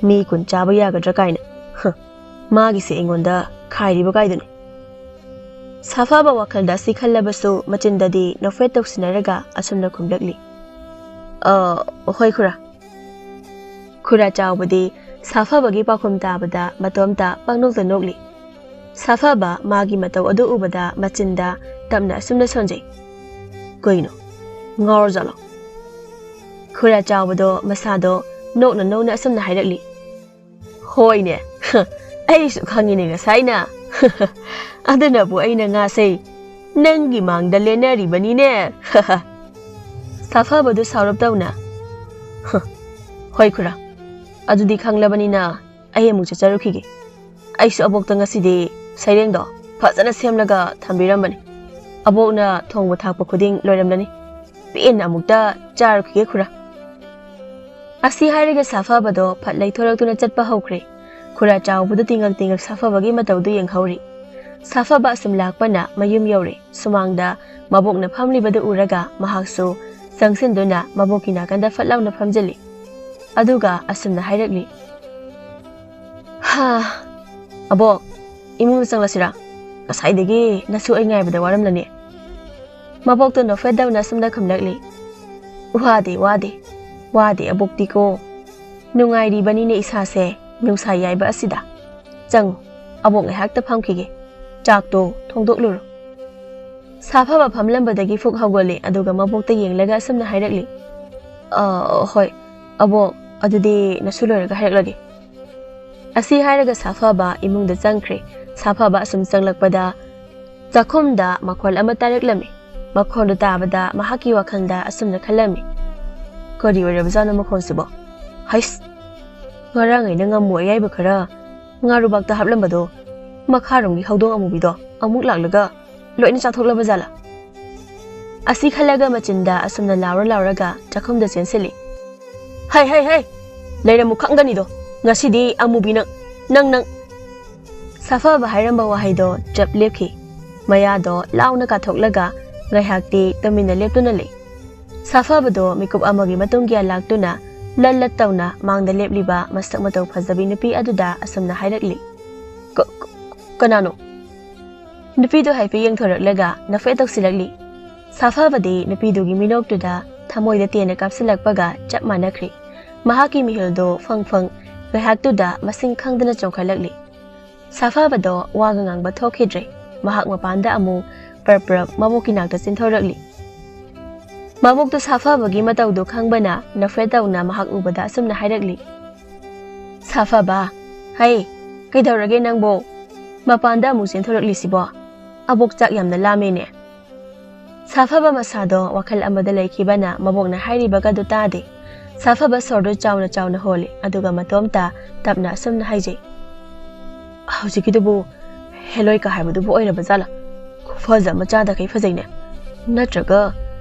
ꯃꯤ ꯀꯨꯟ ꯆꯥꯕ ꯌꯥꯒꯗ꯭ꯔꯥ ꯀꯥꯏꯅ꯫ ꯍ, ꯃꯥꯒꯤꯁꯦ ꯑꯩꯉꯣꯟꯗ ꯈꯥꯏꯔꯤꯕ ꯀꯥꯏꯗꯨꯅꯤ?" ꯁꯥꯐꯕ ꯋꯥꯈꯜꯗ ꯑꯁꯤ ꯈꯜꯂꯕꯁꯨ ꯃꯆꯤꯟꯗꯗꯤ ꯅꯣꯛꯐꯦꯠ ꯇꯧꯁꯤꯟꯅꯔꯒ ꯑꯁꯨꯝꯅ ꯈꯨꯝꯂꯛꯂꯤ꯫ "ꯑ, ꯍꯣꯏ ꯈꯨꯔꯥ꯫" ꯈꯨꯔꯥ ꯆꯥꯎꯕꯗꯤ ꯁꯥꯐꯕꯒꯤ ꯄꯥꯎꯈꯨꯝ ꯇꯥꯕꯗ ꯃꯇꯣꯝꯇ ꯄꯪꯅꯣꯛꯇ ꯅꯣꯛꯂꯤ꯫ ꯁꯥꯐꯕ ꯃꯥꯒꯤ ꯃꯇꯧ ꯑꯗꯨ ꯎꯕꯗ ꯃꯆꯤꯟꯗ ꯇꯞꯅ ꯑꯁꯨꯝꯅ ꯁꯣꯟꯖꯩ꯫ "ꯀꯩꯅꯣ? ꯉꯥꯎꯔꯖꯥꯠꯂꯣ?" ꯈꯨꯔꯥ ꯆꯥꯎꯕꯗꯣ ꯃꯁꯥꯗꯣ ꯅꯣꯛꯅ ꯅꯣꯛꯅ ꯑꯁꯨꯝꯅ ꯍꯥꯏꯔꯛꯂꯤ꯫ "ꯍꯣꯏꯅꯦ, ꯑꯩꯁꯨ ꯈꯪꯉꯤꯅꯦ ꯉꯁꯥꯏꯅ꯫ ꯑꯗꯨꯅꯕꯨ ꯑꯩꯅ ꯉꯥꯁꯦ ꯅꯪꯒꯤ ꯃꯥꯡꯗ ꯂꯦꯟꯅꯔꯤꯕꯅꯤꯅꯦ꯫" ꯁꯥꯐꯕꯗꯨ ꯁꯥꯎꯔꯞ ꯇꯧꯅ, "ꯍꯣꯏ ꯈꯨꯔꯥ, ꯑꯗꯨꯗꯤ ꯈꯪꯂꯕꯅꯤꯅ ꯑꯩ ꯑꯃꯨꯛ ꯆꯠꯆꯔꯨꯈꯤꯒꯦ꯫ ꯑꯩꯁꯨ ꯑꯕꯣꯛꯇ ꯉꯁꯤꯗꯤ ꯁꯩꯔꯦꯡꯗꯣ ꯐꯖꯅ ꯁꯦꯝꯂꯒ ꯊꯝꯕꯤꯔꯝꯕꯅꯤ꯫ ꯑꯕꯣꯛꯅ ꯊꯣꯡꯕ ꯊꯥꯛꯄ ꯈꯨꯗꯤꯡ ꯂꯣꯏꯔꯝꯂꯅꯤ꯫ ꯄꯦꯟꯅ ꯑꯃꯨꯛꯇ ꯆꯥꯔꯨꯈꯤꯒꯦ ꯈꯨꯔꯥ꯫" ꯑꯁꯤ ꯍꯥꯏꯔꯒ ꯁꯥꯐꯕꯗꯣ ꯐꯠ ꯂꯩꯊꯣꯔꯛꯇꯨꯅ ꯆꯠꯄ ꯍꯧꯈ꯭ꯔꯦ꯫ ꯈꯨꯔꯥ ꯆꯥꯎꯕꯗꯨ ꯇꯤꯡꯉꯛ ꯇꯤꯡꯉꯛ ꯁꯥꯐꯕꯒꯤ ꯃꯇꯧꯗꯨ ꯌꯦꯡꯍꯧꯔꯤ꯫ ꯁꯥꯐꯕ ꯑꯁꯨꯝ ꯂꯥꯛꯄꯅ ꯃꯌꯨꯝ ꯌꯧꯔꯦ꯫ ꯁꯨꯃꯥꯡꯗ ꯃꯕꯣꯛꯅ ꯐꯝꯂꯤꯕꯗꯨ ꯎꯔꯒ ꯃꯍꯥꯛꯁꯨ ꯆꯪꯁꯤꯟꯗꯨꯅ ꯃꯕꯣꯛꯀꯤ ꯅꯥꯀꯟꯗ ꯐꯠ ꯂꯥꯎꯅ ꯐꯝꯖꯤꯜꯂꯤ꯫ ꯑꯗꯨꯒ ꯑꯁꯨꯝꯅ ꯍꯥꯏꯔꯛꯂꯤ, "ꯍꯥ, ꯑꯕꯣꯛ, ꯏꯃꯨꯡꯗ ꯆꯪꯂꯁꯤꯔꯥ? ꯉꯁꯥꯏꯗꯒꯤ ꯅꯁꯨ ꯑꯩ ꯉꯥꯏꯕꯗ ꯋꯥꯔꯝꯂꯅꯤ꯫" ꯃꯕꯣꯛꯇꯨ ꯅꯣꯛꯐꯦꯠ ꯇꯧꯅ ꯑꯁꯨꯝꯅ ꯈꯨꯝꯂꯛꯂꯤ꯫ ꯋꯥꯗꯦ, ꯋꯥꯗꯦ, ꯋꯥꯗꯦ ꯑꯕꯣꯛꯇꯤꯀꯣ꯫ ꯅꯨꯡꯉꯥꯏꯔꯤꯕꯅꯤꯅꯦ ꯏꯁꯥꯁꯦ, ꯅꯨꯡꯁꯥ ꯌꯥꯏꯕ ꯑꯁꯤꯗ꯫ ꯆꯪꯉꯨ, ꯑꯕꯣꯛ ꯉꯥꯏꯍꯥꯛꯇ ꯐꯝꯈꯤꯒꯦ꯫ ꯆꯥꯛꯇꯣ ꯊꯣꯡꯗꯣꯛꯂꯨꯔꯣ꯫ ꯁꯥꯐꯕ ꯐꯝꯂꯝꯕꯗꯒꯤ ꯐꯨꯛ ꯍꯧꯒꯠꯂꯦ, ꯑꯗꯨꯒ ꯃꯕꯣꯛꯇ ꯌꯦꯡꯂꯒ ꯑꯁꯨꯝꯅ ꯍꯥꯏꯔꯛꯂꯤ, "ꯑ, ꯍꯣꯏ, ꯑꯕꯣꯛ, ꯑꯗꯨꯗꯤ ꯅꯁꯨ ꯂꯣꯏꯔꯒ ꯍꯥꯏꯔꯛꯂꯒꯦ"꯫ ꯑꯁꯤ ꯍꯥꯏꯔꯒ ꯁꯥꯐꯕ ꯏꯃꯨꯡꯗ ꯆꯪꯈ꯭ꯔꯦ꯫ ꯁꯥꯐꯕ ꯑꯁꯨꯝ ꯆꯪꯂꯛꯄꯗ ꯆꯥꯛꯈꯨꯝꯗ ꯃꯈꯣꯜ ꯑꯃ ꯇꯥꯔꯛꯂꯝꯃꯤ꯫ ꯃꯈꯣꯜꯗꯨ ꯇꯥꯕꯗ ꯃꯍꯥꯛꯀꯤ ꯋꯥꯈꯜꯗ ꯑꯁꯨꯝꯅ ꯈꯜꯂꯝꯃꯤ, "ꯀꯔꯤ ꯑꯣꯏꯔꯕꯖꯥꯠꯅꯣ ꯃꯈꯣꯜꯁꯤꯕꯣ? ꯍꯩꯁ! ꯉꯔꯥꯡ ꯑꯩꯅ ꯉꯥꯃꯨ ꯑꯌꯥꯏꯕ ꯈꯔ ꯉꯥꯔꯨꯕꯥꯛꯇ ꯍꯥꯞꯂꯝꯕꯗꯣ, ꯃꯈꯥꯔꯣꯝꯒꯤ ꯍꯧꯗꯣꯡ ꯑꯃꯨꯕꯤꯗꯣ ꯑꯃꯨꯛ ꯂꯥꯛꯂꯒ ꯂꯣꯏꯅ ꯆꯥꯊꯣꯛꯂꯕ ꯖꯥꯠꯂꯥ?" ꯑꯁꯤ ꯈꯜꯂꯒ ꯃꯆꯤꯟꯗ ꯑꯁꯨꯝꯅ ꯂꯥꯎꯔ ꯂꯥꯎꯔꯒ ꯆꯥꯛꯈꯨꯝꯗ ꯆꯦꯟꯁꯤꯜꯂꯤ꯫ "ꯍꯩ, ꯍꯩ, ꯍꯩ! ꯂꯩꯔꯝꯃꯨ ꯈꯪꯒꯅꯤꯗꯣ! ꯉꯁꯤꯗꯤ ꯑꯃꯨꯕꯤ ꯅꯪ, ꯅꯪ, ꯅꯪ!" ꯁꯥꯐꯕ ꯍꯥꯏꯔꯝꯕ ꯋꯥꯍꯩꯗꯣ ꯆꯞ ꯂꯦꯞꯈꯤ꯫ ꯃꯌꯥꯗꯣ ꯂꯥꯎꯅ ꯀꯥꯊꯣꯛꯂꯒ ꯉꯥꯏꯍꯥꯛꯇꯤ ꯇꯨꯃꯤꯟꯅ ꯂꯦꯞꯇꯨꯅ ꯂꯩ꯫ ꯁꯥꯐꯕꯗꯣ ꯃꯤꯀꯨꯞ ꯑꯃꯒꯤ ꯃꯇꯨꯡ ꯒ꯭ꯌꯥꯟ ꯂꯥꯛꯇꯨꯅ ꯂꯠ ꯂꯠ ꯇꯧꯅ ꯃꯥꯡꯗ ꯂꯦꯞꯂꯤꯕ ꯃꯁꯛ ꯃꯇꯧ ꯐꯖꯕꯤ ꯅꯨꯄꯤ ꯑꯗꯨꯗ ꯑꯁꯨꯝꯅ ꯍꯥꯏꯔꯛꯂꯤ, "ꯀ-, ꯀ-, ꯀꯅꯥꯅꯣ?" ꯅꯨꯄꯤꯗꯨ ꯍꯥꯏꯐꯦꯠ ꯌꯦꯡꯊꯣꯔꯛꯂꯒ ꯅꯣꯛꯐꯦꯠ ꯇꯧꯁꯤꯜꯂꯛꯂꯤ꯫ ꯁꯥꯐꯕꯗꯤ ꯅꯨꯄꯤꯗꯨꯒꯤ ꯃꯤꯅꯣꯛꯇꯨꯗ ꯊꯃꯣꯏꯗ ꯇꯦꯟꯅ ꯀꯥꯞꯁꯤꯜꯂꯛꯄꯒ ꯆꯞ ꯃꯥꯟꯅꯈ꯭ꯔꯦ꯫ ꯃꯍꯥꯛꯀꯤ ꯃꯤꯍꯨꯜꯗꯣ ꯐꯪ ꯐꯪ ꯉꯥꯏꯍꯥꯛꯇꯨꯗ ꯃꯁꯤꯡ ꯈꯪꯗꯅ ꯆꯣꯡꯈꯠꯂꯛꯂꯤ꯫ ꯁꯥꯐꯕꯗꯣ ꯋꯥꯒ ꯉꯥꯡꯕ ꯊꯣꯛꯈꯤꯗ꯭ꯔꯦ꯫ ꯃꯍꯥꯛ ꯃꯄꯥꯟꯗ ꯑꯃꯨꯛ ꯄ꯭ꯔꯞ ꯄ꯭ꯔꯞ ꯃꯕꯣꯛꯀꯤ ꯅꯥꯛꯇ ꯆꯦꯟꯊꯣꯔꯛꯂꯤ꯫ ꯃꯕꯣꯛꯇꯨ ꯁꯥꯐꯕꯒꯤ ꯃꯇꯧꯗꯨ ꯈꯪꯕꯅ ꯅꯣꯛꯐꯦꯠ ꯇꯧꯅ ꯃꯍꯥꯛ ꯎꯕꯗ ꯑꯁꯨꯝꯅ ꯍꯥꯏꯔꯛꯂꯤ, "ꯁꯥꯐꯕ, ꯍꯩ, ꯀꯩꯗꯧꯔꯒꯦ ꯅꯪꯕꯣ? ꯃꯄꯥꯟꯗ ꯑꯃꯨꯛ ꯆꯦꯟꯊꯣꯔꯛꯂꯤꯁꯤꯕꯣ? ꯑꯕꯣꯛ ꯆꯥꯛ ꯌꯥꯝꯅ ꯂꯥꯝꯃꯦꯅꯦ"꯫ ꯁꯥꯐꯕ ꯃꯁꯥꯗꯣ ꯋꯥꯈꯜ ꯑꯃꯗ ꯂꯩꯈꯤꯕꯅ ꯃꯕꯣꯛꯅ ꯍꯥꯏꯔꯤꯕꯒꯗꯨ ꯇꯥꯗꯦ꯫ ꯁꯥꯐꯕ ꯁꯣꯔꯗꯨ ꯆꯥꯎꯅ ꯆꯥꯎꯅ ꯍꯣꯜꯂꯤ, ꯑꯗꯨꯒ ꯃꯇꯣꯝꯇ ꯇꯞꯅ ꯑꯁꯨꯝꯅ ꯍꯥꯏꯖꯩ, "ꯍꯧꯖꯤꯛꯀꯤꯗꯨꯕꯨ ꯍꯦꯂꯣꯏꯀ ꯍꯥꯏꯕꯗꯨꯕꯨ ꯑꯣꯏꯔꯕ ꯖꯥꯠꯂꯥ? ꯈꯨꯐꯖ ꯑꯃ ꯆꯥꯗꯈꯩ ꯐꯖꯩꯅꯦ꯫ ꯅꯠꯇ꯭ꯔꯒ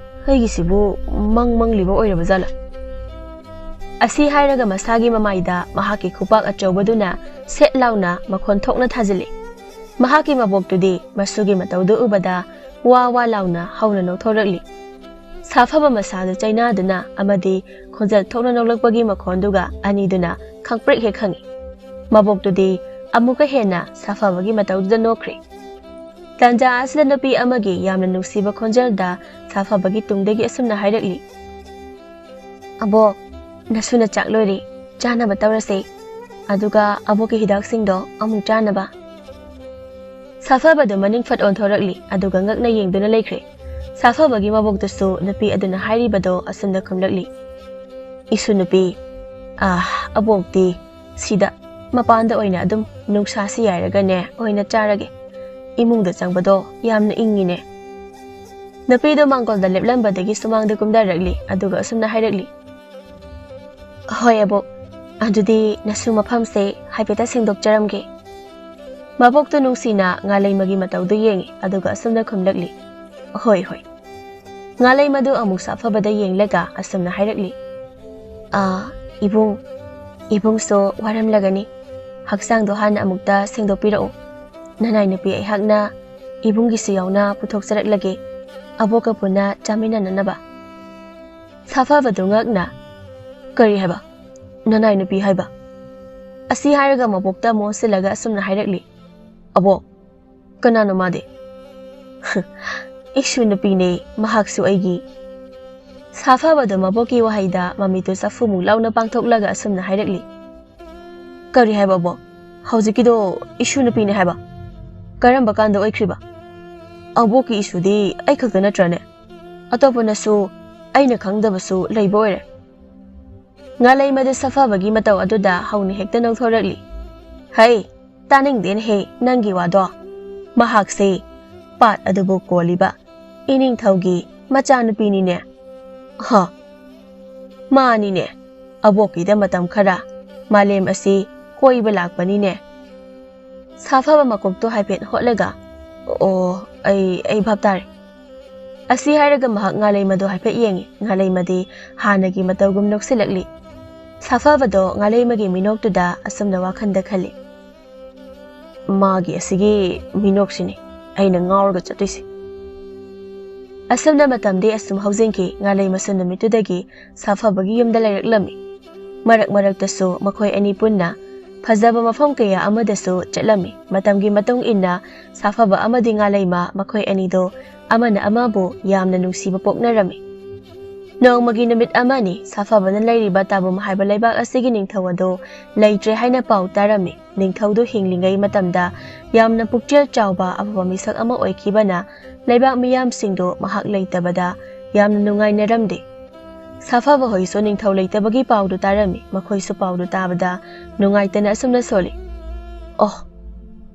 ꯑꯩꯒꯤꯁꯤꯕꯨ ꯃꯪ ꯃꯪꯂꯤꯕ ꯑꯣꯏꯔꯕ ꯖꯥꯠꯂꯥ?" ꯑꯁꯤ ꯍꯥꯏꯔꯒ ꯃꯁꯥꯒꯤ ꯃꯃꯥꯏꯗ ꯃꯍꯥꯛꯀꯤ ꯈꯨꯄꯥꯛ ꯑꯆꯧꯕꯗꯨꯅ ꯁꯦꯠ ꯂꯥꯎꯅ ꯃꯈꯣꯟ ꯊꯣꯛꯅ ꯊꯥꯖꯤꯜꯂꯤ꯫ ꯃꯍꯥꯛꯀꯤ ꯃꯕꯣꯛꯇꯨꯗꯤ ꯃꯁꯨꯒꯤ ꯃꯇꯧꯗꯨ ꯎꯕꯗ ꯋꯥ ꯋꯥ ꯂꯥꯎꯅ ꯍꯧꯅ ꯅꯣꯛꯊꯣꯔꯛꯂꯤ꯫ ꯁꯥꯐꯕ ꯃꯁꯥꯗꯨ ꯆꯩꯅꯗꯨꯅ ꯑꯃꯗꯤ ꯈꯣꯟꯖꯦꯜ ꯊꯣꯛꯅ ꯅꯣꯛꯂꯛꯄꯒꯤ ꯃꯈꯣꯟꯗꯨꯒ ꯑꯅꯤꯗꯨꯅ ꯈꯪꯄ꯭ꯔꯦꯛ ꯍꯦꯛ ꯈꯪꯏ꯫ ꯃꯕꯣꯛꯇꯨꯗꯤ ꯑꯃꯨꯛꯀ ꯍꯦꯟꯅ ꯁꯥꯐꯕꯒꯤ ꯃꯇꯧꯗꯨꯗ ꯅꯣꯛꯈ꯭ꯔꯦ꯫ ꯇꯥꯟꯖꯥ ꯑꯁꯤꯗ ꯅꯨꯄꯤ ꯑꯃꯒꯤ ꯌꯥꯝꯅ ꯅꯨꯡꯁꯤꯕ ꯈꯣꯟꯖꯦꯜꯗ ꯁꯥꯐꯕꯒꯤ ꯇꯨꯡꯗꯒꯤ ꯑꯁꯨꯝꯅ ꯍꯥꯏꯔꯛꯂꯤ, "ꯑꯕꯣꯛ, ꯅꯁꯨꯅ ꯆꯥꯛ ꯂꯣꯏꯔꯦ, ꯆꯥꯅꯕ ꯇꯧꯔꯁꯦ, ꯑꯗꯨꯒ ꯑꯕꯣꯛꯀꯤ ꯍꯤꯗꯥꯛꯁꯤꯡꯗꯣ ꯑꯃꯨꯛ ꯆꯥꯅꯕ"꯫ ꯁꯥꯐꯕꯗꯨ ꯃꯅꯤꯡ ꯐꯠ ꯑꯣꯟꯊꯣꯔꯛꯂꯤ, ꯑꯗꯨꯒ ꯉꯛꯅ ꯌꯦꯡꯗꯨꯅ ꯂꯩꯈ꯭ꯔꯦ꯫ ꯁꯥꯐꯕꯒꯤ ꯃꯕꯣꯛꯇꯨꯁꯨ ꯅꯨꯄꯤ ꯑꯗꯨꯅ ꯍꯥꯏꯔꯤꯕꯗꯣ ꯑꯁꯨꯝꯅ ꯈꯨꯝꯂꯛꯂꯤ, "ꯏꯁꯨ ꯅꯨꯄꯤ, ꯑꯥ, ꯑꯕꯣꯛꯇꯤ ꯁꯤꯗ ꯃꯄꯥꯟꯗ ꯑꯣꯏꯅ ꯑꯗꯨꯝ ꯅꯨꯡꯁꯥꯁꯤ ꯌꯥꯏꯔꯒꯅꯦ ꯑꯣꯏꯅ ꯆꯥꯔꯒꯦ꯫ ꯏꯃꯨꯡꯗ ꯆꯪꯕꯗꯣ ꯌꯥꯝꯅ ꯏꯪꯉꯤꯅꯦ"꯫ ꯅꯨꯄꯤꯗꯣ ꯃꯥꯡꯒꯣꯜꯗ ꯂꯦꯞꯂꯝꯕꯗꯒꯤ ꯁꯨꯃꯥꯡꯗ ꯀꯨꯝꯊꯔꯛꯂꯤ, ꯑꯗꯨꯒ ꯑꯁꯨꯝꯅ ꯍꯥꯏꯔꯛꯂꯤ, "ꯍꯣꯏ ꯑꯕꯣꯛ, ꯑꯗꯨꯗꯤ ꯅꯁꯨ ꯃꯐꯝꯁꯦ ꯍꯥꯏꯐꯦꯠꯇ ꯁꯦꯡꯗꯣꯛꯆꯔꯝꯒꯦ"꯫ ꯃꯕꯣꯛꯇꯨ ꯅꯨꯡꯁꯤꯅ ꯉꯥꯂꯩꯃꯒꯤ ꯃꯇꯧꯗꯨ ꯌꯦꯡꯉꯤ, ꯑꯗꯨꯒ ꯑꯁꯨꯝꯅ ꯈꯨꯝꯂꯛꯂꯤ, "ꯍꯣꯏ, ꯍꯣꯏ"꯫ ꯉꯥꯂꯩꯃꯗꯨ ꯑꯃꯨꯛ ꯁꯥꯐꯕꯗ ꯌꯦꯡꯂꯒ ꯑꯁꯨꯝꯅ ꯍꯥꯏꯔꯛꯂꯤ, "ꯑꯥ, ꯏꯕꯨꯡ, ꯏꯕꯨꯡꯁꯨ ꯋꯥꯔꯝꯂꯒꯅꯤ꯫ ꯍꯛꯆꯥꯡꯗꯣ ꯍꯥꯟꯅ ꯑꯃꯨꯛꯇ ꯁꯦꯡꯗꯣꯛꯄꯤꯔꯛꯎ꯫ ꯅꯅꯥꯏ ꯅꯨꯄꯤ ꯑꯩꯍꯥꯛꯅ ꯏꯕꯨꯡꯒꯤꯁꯨ ꯌꯥꯎꯅ ꯄꯨꯊꯣꯛꯆꯔꯛꯂꯒꯦ, ꯑꯕꯣꯛꯀ ꯄꯨꯟꯅ ꯆꯥꯃꯤꯟꯅꯅꯅꯕ"꯫ ꯁꯥꯐꯕꯗꯨ ꯉꯛꯅ, "ꯀꯔꯤ ꯍꯥꯏꯕ? ꯅꯅꯥꯏ ꯅꯨꯄꯤ ꯍꯥꯏꯕ?" ꯑꯁꯤ ꯍꯥꯏꯔꯒ ꯃꯕꯣꯛꯇ ꯑꯃꯨꯛ ꯑꯣꯟꯁꯤꯜꯂꯒ ꯑꯁꯨꯝꯅ ꯍꯥꯏꯔꯛꯂꯤ, "ꯑꯕꯣꯛ, ꯀꯅꯥꯅꯣ ꯃꯥꯗꯤ?" "ꯏꯁꯨ ꯅꯨꯄꯤꯅꯦ, ꯃꯍꯥꯛꯁꯨ ꯑꯩꯒꯤ"꯫ ꯁꯥꯐꯕꯗꯨ ꯃꯕꯣꯛꯀꯤ ꯋꯥꯍꯩꯗ ꯃꯃꯤꯠꯇꯨ ꯆꯐꯨꯃꯨꯛ ꯂꯥꯎꯅ ꯄꯥꯡꯊꯣꯛꯂꯒ ꯑꯁꯨꯝꯅ ꯍꯥꯏꯔꯛꯂꯤ, "ꯀꯔꯤ ꯍꯥꯏꯕ ꯑꯕꯣꯛ? ꯍꯧꯖꯤꯛꯀꯤꯗꯣ ꯏꯁꯨ ꯅꯨꯄꯤꯅꯦ ꯍꯥꯏꯕ? ꯀꯔꯝꯕ ꯀꯥꯟꯗ ꯑꯣꯏꯈ꯭ꯔꯤꯕ? ꯑꯕꯣꯛꯀꯤ ꯏꯁꯨꯗꯤ ꯑꯩ ꯈꯛꯇ ꯅꯠꯇ꯭ꯔꯅꯦ? ꯑꯇꯣꯞꯄꯅꯁꯨ ꯑꯩꯅ ꯈꯪꯗꯕꯁꯨ ꯂꯩꯕ ꯑꯣꯏꯔꯦ"꯫ ꯉꯥꯂꯩꯃꯗꯨ ꯁꯥꯐꯕꯒꯤ ꯃꯇꯧ ꯑꯗꯨꯗ ꯍꯧꯅ ꯍꯦꯛꯇ ꯅꯧꯊꯣꯔꯛꯂꯤ, "ꯍꯩ, ꯇꯥꯅꯤꯡꯗꯦꯅꯦꯍꯦ ꯅꯪꯒꯤ ꯋꯥꯗꯣ꯫ ꯃꯍꯥꯛꯁꯦ ꯄꯥꯠ ꯑꯗꯨꯕꯨ ꯀꯣꯜꯂꯤꯕ ꯏꯅꯤꯡꯊꯧꯒꯤ ꯃꯆꯥꯅꯨꯄꯤꯅꯤꯅꯦ"꯫ "ꯍ, ꯃꯥꯅꯤꯅꯦ, ꯑꯕꯣꯛꯀꯤꯗ ꯃꯇꯝ ꯈꯔ ꯃꯥꯂꯦꯝ ꯑꯁꯤ ꯀꯣꯏꯕ ꯂꯥꯛꯄꯅꯤꯅꯦ"꯫ ꯁꯥꯐꯕ ꯃꯀꯣꯛꯇꯣ ꯍꯥꯏꯐꯦꯠ ꯍꯣꯠꯂꯒ, "ꯑꯣ, ꯑꯩ, ꯑꯩ ꯚꯥꯞ ꯇꯥꯔꯦ"꯫ ꯑꯁꯤ ꯍꯥꯏꯔꯒ ꯃꯍꯥꯛ ꯉꯥꯂꯩꯃꯗꯣ ꯍꯥꯏꯐꯦꯠ ꯌꯦꯡꯉꯤ꯫ ꯉꯥꯂꯩꯃꯗꯤ ꯍꯥꯟꯅꯒꯤ ꯃꯇꯧꯒꯨꯝ ꯅꯣꯛꯁꯤꯜꯂꯛꯂꯤ꯫ ꯁꯥꯐꯕꯗꯣ ꯉꯥꯂꯩꯃꯒꯤ ꯃꯤꯅꯣꯛꯇꯨꯗ ꯑꯁꯨꯝꯅ ꯋꯥꯈꯜꯗ ꯈꯜꯂꯤ, "ꯃꯥꯒꯤ ꯑꯁꯤꯒꯤ ꯃꯤꯅꯣꯛꯁꯤꯅꯤ ꯑꯩꯅ ꯉꯥꯎꯔꯒ ꯆꯠꯇꯣꯏꯁꯦ"꯫ ꯑꯁꯨꯝꯅ ꯃꯇꯝꯗꯤ ꯑꯁꯨꯝ ꯍꯧꯖꯤꯟꯈꯤ꯫ ꯉꯥꯂꯩꯃꯁꯨ ꯅꯨꯃꯤꯠꯇꯨꯗꯒꯤ ꯁꯥꯐꯕꯒꯤ ꯌꯨꯝꯗ ꯂꯩꯔꯛꯂꯝꯃꯤ꯫ ꯃꯔꯛ ꯃꯔꯛꯇꯁꯨ ꯃꯈꯣꯏ ꯑꯅꯤ ꯄꯨꯟꯅ ꯐꯖꯕ ꯃꯐꯝ ꯀꯌꯥ ꯑꯃꯗꯁꯨ ꯆꯠꯂꯝꯃꯤ꯫ ꯃꯇꯝꯒꯤ ꯃꯇꯨꯡ ꯏꯟꯅ ꯁꯥꯐꯕ ꯑꯃꯗꯤ ꯉꯥꯂꯩꯃ ꯃꯈꯣꯏ ꯑꯅꯤꯗꯣ ꯑꯃꯅ ꯑꯃꯕꯨ ꯌꯥꯝꯅ ꯅꯨꯡꯁꯤꯕ ꯄꯣꯛꯅꯔꯝꯃꯤ꯫ ꯅꯣꯡꯃꯒꯤ ꯅꯨꯃꯤꯠ ꯑꯃꯅꯤ ꯁꯥꯐꯕꯅ ꯂꯩꯔꯤꯕ ꯇꯥꯕꯨꯝ ꯍꯥꯏꯕ ꯂꯩꯕꯥꯛ ꯑꯁꯤꯒꯤ ꯅꯤꯡꯊꯧ ꯑꯗꯨ ꯂꯩꯇ꯭ꯔꯦ ꯍꯥꯏꯅ ꯄꯥꯎ ꯇꯥꯔꯝꯃꯤ꯫ ꯅꯤꯡꯊꯧꯗꯨ ꯍꯤꯡꯂꯤꯉꯩ ꯃꯇꯝꯗ ꯌꯥꯝꯅ ꯄꯨꯛꯆꯦꯜ ꯆꯥꯎꯕ ꯑꯐꯕ ꯃꯤꯁꯛ ꯑꯃ ꯑꯣꯏꯈꯤꯕꯅ ꯂꯩꯕꯥꯛ ꯃꯤꯌꯥꯝꯁꯤꯡꯗꯨ ꯃꯍꯥꯛ ꯂꯩꯇꯕꯗ ꯌꯥꯝꯅ ꯅꯨꯡꯉꯥꯏꯅꯔꯝꯗꯦ꯫ ꯁꯥꯐꯕ ꯍꯣꯏꯁꯨ ꯅꯤꯡꯊꯧ ꯂꯩꯇꯕꯒꯤ ꯄꯥꯎꯗꯨ ꯇꯥꯔꯝꯃꯤ꯫ ꯃꯈꯣꯏꯁꯨ ꯄꯥꯎꯗꯨ ꯇꯥꯕꯗ ꯅꯨꯡꯉꯥꯏꯇꯅ ꯑꯁꯨꯝꯅ ꯁꯣꯜꯂꯤ, "ꯑꯣ,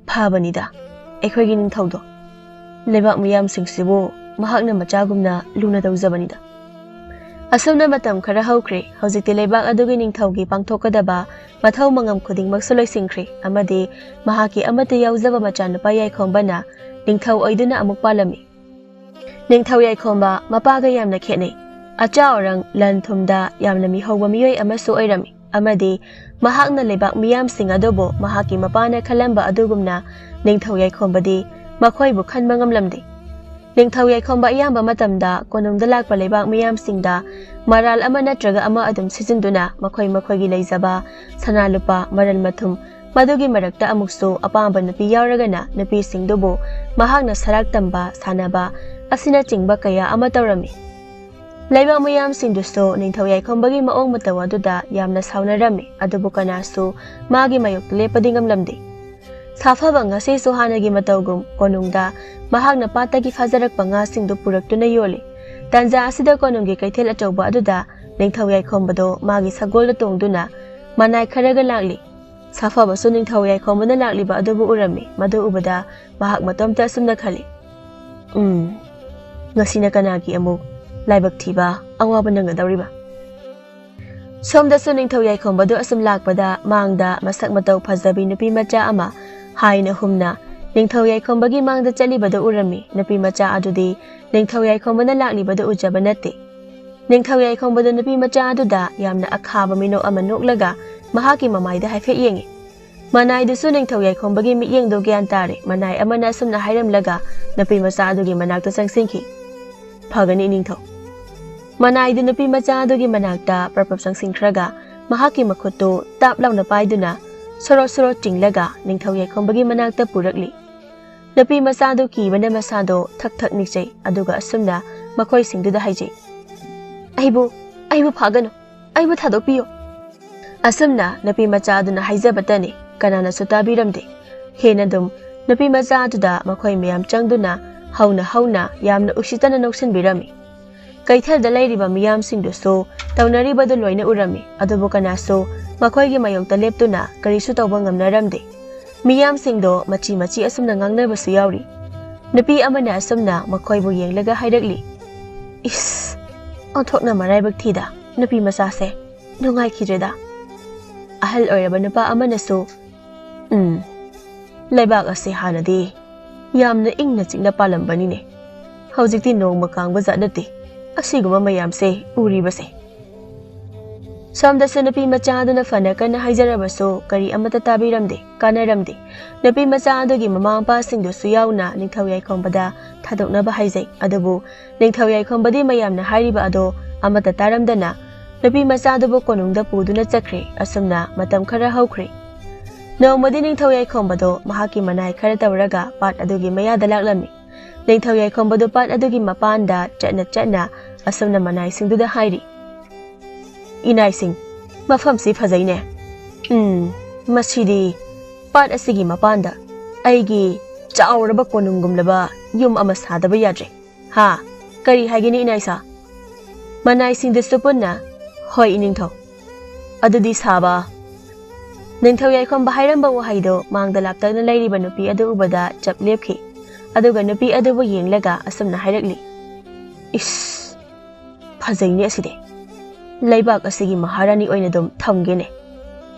ꯐꯕꯅꯤꯗ ꯑꯩꯈꯣꯏꯒꯤ ꯅꯤꯡꯊꯧꯗꯣ꯫ ꯂꯩꯕꯥꯛ ꯃꯤꯌꯥꯝꯁꯤꯡꯁꯤꯕꯨ ꯃꯍꯥꯛꯅ ꯃꯆꯥꯒꯨꯝꯅ ꯂꯨꯅ ꯇꯧꯖꯕꯅꯤꯗ꯫" ꯑꯁꯨꯝꯅ ꯃꯇꯝ ꯈꯔ ꯍꯧꯈ꯭ꯔꯦ꯫ ꯍꯧꯖꯤꯛꯇꯤ ꯂꯩꯕꯥꯛ ꯑꯗꯨꯒꯤ ꯅꯤꯡꯊꯧꯒꯤ ꯄꯥꯡꯊꯣꯛꯀꯗꯕ ꯃꯊꯧ ꯃꯉꯝ ꯈꯨꯗꯤꯡꯃꯛꯁꯨ ꯂꯣꯏꯁꯤꯟꯈ꯭ꯔꯦ ꯑꯃꯗꯤ ꯃꯍꯥꯛꯀꯤ ꯑꯃꯠꯇ ꯌꯥꯎꯖꯕ ꯃꯆꯥꯅꯨꯄꯥ ꯌꯥꯏꯈꯣꯝꯕꯅ ꯅꯤꯡꯊꯧ ꯑꯣꯏꯗꯨꯅ ꯑꯃꯨꯛ ꯄꯥꯜꯂꯝꯃꯤ꯫ ꯅꯤꯡꯊꯧ ꯌꯥꯏꯈꯣꯝꯕ ꯃꯄꯥꯒ ꯌꯥꯝꯅ ꯈꯦꯠꯅꯩ꯫ ꯑꯆꯥ ꯑꯔꯪ ꯂꯟ ꯊꯨꯝꯗ ꯌꯥꯝꯅ ꯃꯤꯍꯧꯕ ꯃꯤꯑꯣꯏ ꯑꯃꯁꯨ ꯑꯣꯏꯔꯝꯃꯤ ꯑꯃꯗꯤ ꯃꯍꯥꯛꯅ ꯂꯩꯕꯥꯛ ꯃꯤꯌꯥꯝꯁꯤꯡ ꯑꯗꯨꯕꯨ ꯃꯍꯥꯛꯀꯤ ꯃꯄꯥꯅ ꯈꯜꯂꯝꯕ ꯑꯗꯨꯒꯨꯝꯅ ꯅꯤꯡꯊꯧ ꯌꯥꯏꯈꯣꯝꯕꯗꯤ ꯃꯈꯣꯏꯕꯨ ꯈꯟꯕ ꯉꯝꯂꯝꯗꯦ꯫ ꯅꯤꯡꯊꯧ ꯌꯥꯏꯈꯣꯝꯕ ꯑꯌꯥꯝꯕ ꯃꯇꯝꯗ ꯀꯣꯅꯨꯡꯗ ꯂꯥꯛꯄ ꯂꯩꯕꯥꯛ ꯃꯤꯌꯥꯝꯁꯤꯡꯗ ꯃꯔꯥꯜ ꯑꯃ ꯅꯠꯇ꯭ꯔꯒ ꯑꯃ ꯑꯗꯨꯝ ꯁꯤꯖꯤꯟꯗꯨꯅ ꯃꯈꯣꯏ ꯃꯈꯣꯏꯒꯤ ꯂꯩꯖꯕ ꯁꯅꯥ ꯂꯨꯄꯥ, ꯃꯔꯜ ꯃꯊꯨꯝ, ꯃꯗꯨꯒꯤ ꯃꯔꯛꯇ ꯑꯃꯨꯛꯁꯨ ꯑꯄꯥꯝꯕ ꯅꯨꯄꯤ ꯌꯥꯎꯔꯒꯅ ꯅꯨꯄꯤꯁꯤꯡꯗꯨꯕꯨ ꯃꯍꯥꯛꯅ ꯁꯔꯥꯛ ꯇꯝꯕ, ꯁꯥꯟꯅꯕ ꯑꯁꯤꯅꯆꯤꯡꯕ ꯀꯌꯥ ꯑꯃ ꯇꯧꯔꯝꯃꯤ꯫ ꯂꯩꯕꯥꯛ ꯃꯤꯌꯥꯝꯁꯤꯡꯗꯨꯁꯨ ꯅꯤꯡꯊꯧ ꯌꯥꯏꯈꯣꯝꯕꯒꯤ ꯃꯑꯣꯡ ꯃꯇꯧ ꯑꯗꯨꯗ ꯌꯥꯝꯅ ꯁꯥꯎꯅꯔꯝꯃꯤ, ꯑꯗꯨꯕꯨ ꯀꯅꯥꯁꯨ ꯃꯥꯒꯤ ꯃꯥꯌꯣꯛꯇ ꯂꯦꯞꯄꯗꯤ ꯉꯝꯂꯝꯗꯦ꯫ ꯁꯥꯐꯕ ꯉꯁꯤꯁꯨ ꯍꯥꯟꯅꯒꯤ ꯃꯇꯧꯒꯨꯝ ꯀꯣꯅꯨꯡꯗ ꯃꯍꯥꯛꯅ ꯄꯥꯠꯇꯒꯤ ꯐꯥꯖꯔꯛꯄ ꯉꯥꯁꯤꯡꯗꯨ ꯄꯨꯔꯛꯇꯨꯅ ꯌꯣꯜꯂꯤ꯫ ꯇꯟꯖꯥ ꯑꯁꯤꯗ ꯀꯣꯅꯨꯡꯒꯤ ꯀꯩꯊꯦꯜ ꯑꯆꯧꯕ ꯑꯗꯨꯗ ꯅꯤꯡꯊꯧ ꯌꯥꯏꯈꯣꯝꯕꯗꯣ ꯃꯥꯒꯤ ꯁꯒꯣꯜꯗ ꯇꯣꯡꯗꯨꯅ ꯃꯅꯥꯏ ꯈꯔꯒ ꯂꯥꯛꯂꯤ꯫ ꯁꯥꯐꯕꯁꯨ ꯅꯤꯡꯊꯧ ꯌꯥꯏꯈꯣꯝꯕꯅ ꯂꯥꯛꯂꯤꯕ ꯑꯗꯨꯕꯨ ꯎꯔꯝꯃꯤ꯫ ꯃꯗꯨ ꯎꯕꯗ ꯃꯍꯥꯛ ꯃꯇꯣꯝꯇ ꯑꯁꯨꯝꯅ ꯈꯜꯂꯤ, "ꯎꯝ, ꯉꯁꯤꯅ ꯀꯅꯥꯒꯤ ꯑꯃꯨꯛ ꯂꯥꯏꯕꯛ ꯊꯤꯕ ꯑꯋꯥꯕ ꯅꯪꯒꯗꯧꯔꯤꯕ?" ꯁꯣꯝꯗꯁꯨ ꯅꯤꯡꯊꯧ ꯌꯥꯏꯈꯣꯝꯕꯗꯨ ꯑꯁꯨꯝ ꯂꯥꯛꯄꯗ ꯃꯥꯡꯗ ꯃꯁꯛ ꯃꯇꯧ ꯐꯖꯕꯤ ꯅꯨꯄꯤ ꯃꯆꯥ ꯑꯃ ꯍꯥꯏꯅ ꯍꯨꯝꯅ ꯅꯤꯡꯊꯧ ꯌꯥꯏꯈꯣꯝꯕꯒꯤ ꯃꯥꯡꯗ ꯆꯠꯂꯤꯕꯗꯨ ꯎꯔꯝꯃꯤ꯫ ꯅꯨꯄꯤ ꯃꯆꯥ ꯑꯗꯨꯗꯤ ꯅꯤꯡꯊꯧ ꯌꯥꯏꯈꯣꯝꯕꯅ ꯂꯥꯛꯂꯤꯕꯗꯨ ꯎꯖꯕ ꯅꯠꯇꯦ꯫ ꯅꯤꯡꯊꯧ ꯌꯥꯏꯈꯣꯝꯕꯗ ꯅꯨꯄꯤ ꯃꯆꯥ ꯑꯗꯨꯗ ꯌꯥꯝꯅ ꯑꯈꯥꯕ ꯃꯤꯅꯣꯛ ꯑꯃ ꯅꯣꯛꯂꯒ ꯃꯍꯥꯛꯀꯤ ꯃꯃꯥꯏꯗ ꯍꯥꯏꯐꯦꯠ ꯌꯦꯡꯉꯤ꯫ ꯃꯅꯥꯏꯗꯨꯁꯨ ꯅꯤꯡꯊꯧ ꯌꯥꯏꯈꯣꯝꯕꯒꯤ ꯃꯤꯠꯌꯦꯡꯗꯨ ꯒ꯭ꯌꯥꯟ ꯇꯥꯔꯦ꯫ ꯃꯅꯥꯏ ꯑꯃꯅ ꯑꯁꯨꯝꯅ ꯍꯥꯏꯔꯝꯂꯒ ꯅꯨꯄꯤ ꯃꯆꯥ ꯑꯗꯨꯒꯤ ꯃꯅꯥꯛꯇ ꯆꯪꯁꯤꯟꯈꯤ꯫ "ꯐꯒꯅꯤ, ꯅꯤꯡꯊꯧ꯫" ꯃꯅꯥꯏꯗꯨ ꯅꯨꯄꯤ ꯃꯆꯥ ꯑꯗꯨꯒꯤ ꯃꯅꯥꯛꯇ ꯄ꯭ꯔꯞ ꯄ꯭ꯔꯞ ꯆꯪꯁꯤꯟꯈ꯭ꯔꯒ ꯃꯍꯥꯛꯀꯤ ꯃꯈꯨꯠꯇꯨ ꯇꯥꯞ ꯂꯥꯎꯅ ꯄꯥꯏꯗꯨꯅ ꯁꯣꯔꯣ ꯁꯣꯔꯣ ꯆꯤꯡꯂꯒ ꯅꯤꯡꯊꯧ ꯌꯥꯏꯈꯣꯝꯕꯒꯤ ꯃꯅꯥꯛꯇ ꯄꯨꯔꯛꯂꯤ꯫ ꯅꯨꯄꯤ ꯃꯆꯥꯗꯨ ꯀꯤꯕꯅ ꯃꯁꯥꯗꯣ ꯊꯛ ꯊꯛ ꯅꯤꯛꯆꯩ, ꯑꯗꯨꯒ ꯑꯁꯨꯝꯅ ꯃꯈꯣꯏꯁꯤꯡꯗꯨꯗ ꯍꯥꯏꯖꯩ, "ꯑꯩꯕꯨ, ꯑꯩꯕꯨ ꯐꯥꯒꯅꯨ, ꯑꯩꯕꯨ ꯊꯥꯗꯣꯛꯄꯤꯌꯨ"꯫ ꯑꯁꯨꯝꯅ ꯅꯨꯄꯤ ꯃꯆꯥ ꯑꯗꯨꯅ ꯍꯥꯏꯖꯕꯇꯅꯤ, ꯀꯅꯥꯅꯁꯨ ꯇꯥꯕꯤꯔꯝꯗꯦ꯫ ꯍꯦꯟꯅ ꯑꯗꯨꯝ ꯅꯨꯄꯤ ꯃꯆꯥ ꯑꯗꯨꯗ ꯃꯈꯣꯏ ꯃꯌꯥꯝ ꯆꯪꯗꯨꯅ ꯍꯧꯅ ꯍꯧꯅ ꯌꯥꯝꯅ ꯎꯁꯤꯠꯇꯅ ꯅꯣꯛꯁꯤꯟꯕꯤꯔꯝꯃꯤ꯫ ꯀꯩꯊꯦꯜꯗ ꯂꯩꯔꯤꯕ ꯃꯤꯌꯥꯝꯁꯤꯡꯗꯨꯁꯨ ꯇꯧꯅꯔꯤꯕꯗꯨ ꯂꯣꯏꯅ ꯎꯔꯝꯃꯤ, ꯑꯗꯨꯕꯨ ꯀꯅꯥꯁꯨ ꯃꯈꯣꯏꯒꯤ ꯃꯥꯌꯣꯛꯇ ꯂꯦꯞꯇꯨꯅ ꯀꯔꯤꯁꯨ ꯇꯧꯕ ꯉꯝꯅꯔꯝꯗꯦ꯫ ꯃꯤꯌꯥꯝꯁꯤꯡꯗꯣ ꯃꯆꯤ ꯃꯆꯤ ꯑꯁꯨꯝꯅ ꯉꯥꯡꯅꯕꯁꯨ ꯌꯥꯎꯔꯤ꯫ ꯅꯨꯄꯤ ꯑꯃꯅ ꯑꯁꯨꯝꯅ ꯃꯈꯣꯏꯕꯨ ꯌꯦꯡꯂꯒ ꯍꯥꯏꯔꯛꯂꯤ, "ꯏꯁ, ꯑꯣꯟꯊꯣꯛꯅ ꯃꯔꯥꯏꯕꯛ ꯊꯤꯗ, ꯅꯨꯄꯤ ꯃꯆꯥꯁꯦ, ꯅꯨꯡꯉꯥꯏꯈꯤꯗ꯭ꯔꯦꯗ"꯫ ꯑꯍꯜ ꯑꯣꯏꯔꯕ ꯅꯨꯄꯥ ꯑꯃꯅꯁꯨ, "ꯎꯝ, ꯂꯩꯕꯥꯛ ꯑꯁꯤ ꯍꯥꯟꯅꯗꯤ ꯌꯥꯝꯅ ꯏꯪꯅ ꯆꯤꯛꯅ ꯄꯥꯜꯂꯝꯕꯅꯤꯅꯦ, ꯍꯧꯖꯤꯛꯇꯤ ꯅꯣꯡꯃ ꯀꯥꯡꯕ ꯖꯥꯠ ꯅꯠꯇꯦ ꯑꯁꯤꯒꯨꯝꯕ ꯃꯌꯥꯝꯁꯦ ꯎꯔꯤꯕꯁꯦ"꯫ ꯁꯣꯝꯗꯁꯨ ꯅꯨꯄꯤ ꯃꯆꯥ ꯑꯗꯨꯅ ꯐꯅ ꯀꯟꯅ ꯍꯥꯏꯖꯔꯕꯁꯨ ꯀꯔꯤ ꯑꯃꯠꯇ ꯇꯥꯕꯤꯔꯝꯗꯦ, ꯀꯥꯟꯅꯔꯝꯗꯦ꯫ ꯅꯨꯄꯤ ꯃꯆꯥ ꯑꯗꯨꯒꯤ ꯃꯃꯥ ꯃꯄꯥꯁꯤꯡꯗꯨꯁꯨ ꯌꯥꯎꯅ ꯅꯤꯡꯊꯧ ꯌꯥꯏꯈꯣꯝꯕꯗ ꯊꯥꯗꯣꯛꯅꯕ ꯍꯥꯏꯖꯩ, ꯑꯗꯨꯕꯨ ꯅꯤꯡꯊꯧ ꯌꯥꯏꯈꯣꯝꯕꯗꯤ ꯃꯌꯥꯝꯅ ꯍꯥꯏꯔꯤꯕ ꯑꯗꯣ ꯑꯃꯠꯇ ꯇꯥꯔꯝꯗꯅ ꯅꯨꯄꯤ ꯃꯆꯥꯗꯨꯕꯨ ꯀꯣꯅꯨꯡꯗ ꯄꯨꯗꯨꯅ ꯆꯠꯈ꯭ꯔꯦ꯫ ꯑꯁꯨꯝꯅ ꯃꯇꯝ ꯈꯔ ꯍꯧꯈ꯭ꯔꯦ꯫ ꯅꯣꯡꯃꯗꯤ ꯅꯤꯡꯊꯧ ꯌꯥꯏꯈꯣꯝꯕꯗꯣ ꯃꯍꯥꯛꯀꯤ ꯃꯅꯥꯏ ꯈꯔ ꯇꯧꯔꯒ ꯄꯥꯠ ꯑꯗꯨꯒꯤ ꯃꯌꯥꯗ ꯂꯥꯛꯂꯝꯃꯤ꯫ ꯅꯤꯡꯊꯧ ꯌꯥꯏꯈꯣꯝꯕꯗꯨ ꯄꯥꯠ ꯑꯗꯨꯒꯤ ꯃꯄꯥꯟꯗ ꯆꯠꯅ ꯆꯠꯅ ꯑꯁꯨꯝꯅ ꯃꯅꯥꯏꯁꯤꯡꯗꯨꯗ ꯍꯥꯏꯔꯤ, "ꯏꯅꯥꯏꯁꯤꯡ, ꯃꯐꯝꯁꯤ ꯐꯖꯩꯅꯦ꯫ ꯎꯝ, ꯃꯁꯤꯗꯤ ꯄꯥꯠ ꯑꯁꯤꯒꯤ ꯃꯄꯥꯟꯗ ꯑꯩꯒꯤ ꯆꯥꯎꯔꯕ ꯀꯣꯅꯨꯡꯒꯨꯝꯂꯕ ꯌꯨꯝ ꯑꯃ ꯁꯥꯗꯕ ꯌꯥꯗ꯭ꯔꯦ꯫ ꯍꯥ, ꯀꯔꯤ ꯍꯥꯏꯒꯅꯤ ꯏꯅꯥꯏꯁꯥ?" ꯃꯅꯥꯏꯁꯤꯡꯗꯨꯁꯨ ꯄꯨꯟꯅ, "ꯍꯣꯏ, ꯏꯅꯤꯡꯊꯧ, ꯑꯗꯨꯗꯤ ꯁꯥꯕ"꯫ ꯅꯤꯡꯊꯧ ꯌꯥꯏꯈꯣꯝꯕ ꯍꯥꯏꯔꯝꯕ ꯋꯥꯍꯩꯗꯣ ꯃꯥꯡꯗ ꯂꯥꯞꯇꯛꯅ ꯂꯩꯔꯤꯕ ꯅꯨꯄꯤ ꯑꯗꯨ ꯎꯕꯗ ꯆꯞ ꯂꯦꯞꯈꯤ꯫ ꯑꯗꯨꯒ ꯅꯨꯄꯤ ꯑꯗꯨꯕꯨ ꯌꯦꯡꯂꯒ ꯑꯁꯨꯝꯅ ꯍꯥꯏꯔꯛꯂꯤ, "ꯏꯁ, ꯐꯖꯩꯅꯦ ꯑꯁꯤꯗꯤ꯫ ꯂꯩꯕꯥꯛ ꯑꯁꯤꯒꯤ ꯃꯍꯥꯔꯥꯅꯤ ꯑꯣꯏꯅ ꯑꯗꯨꯝ ꯊꯝꯒꯦꯅꯦ"꯫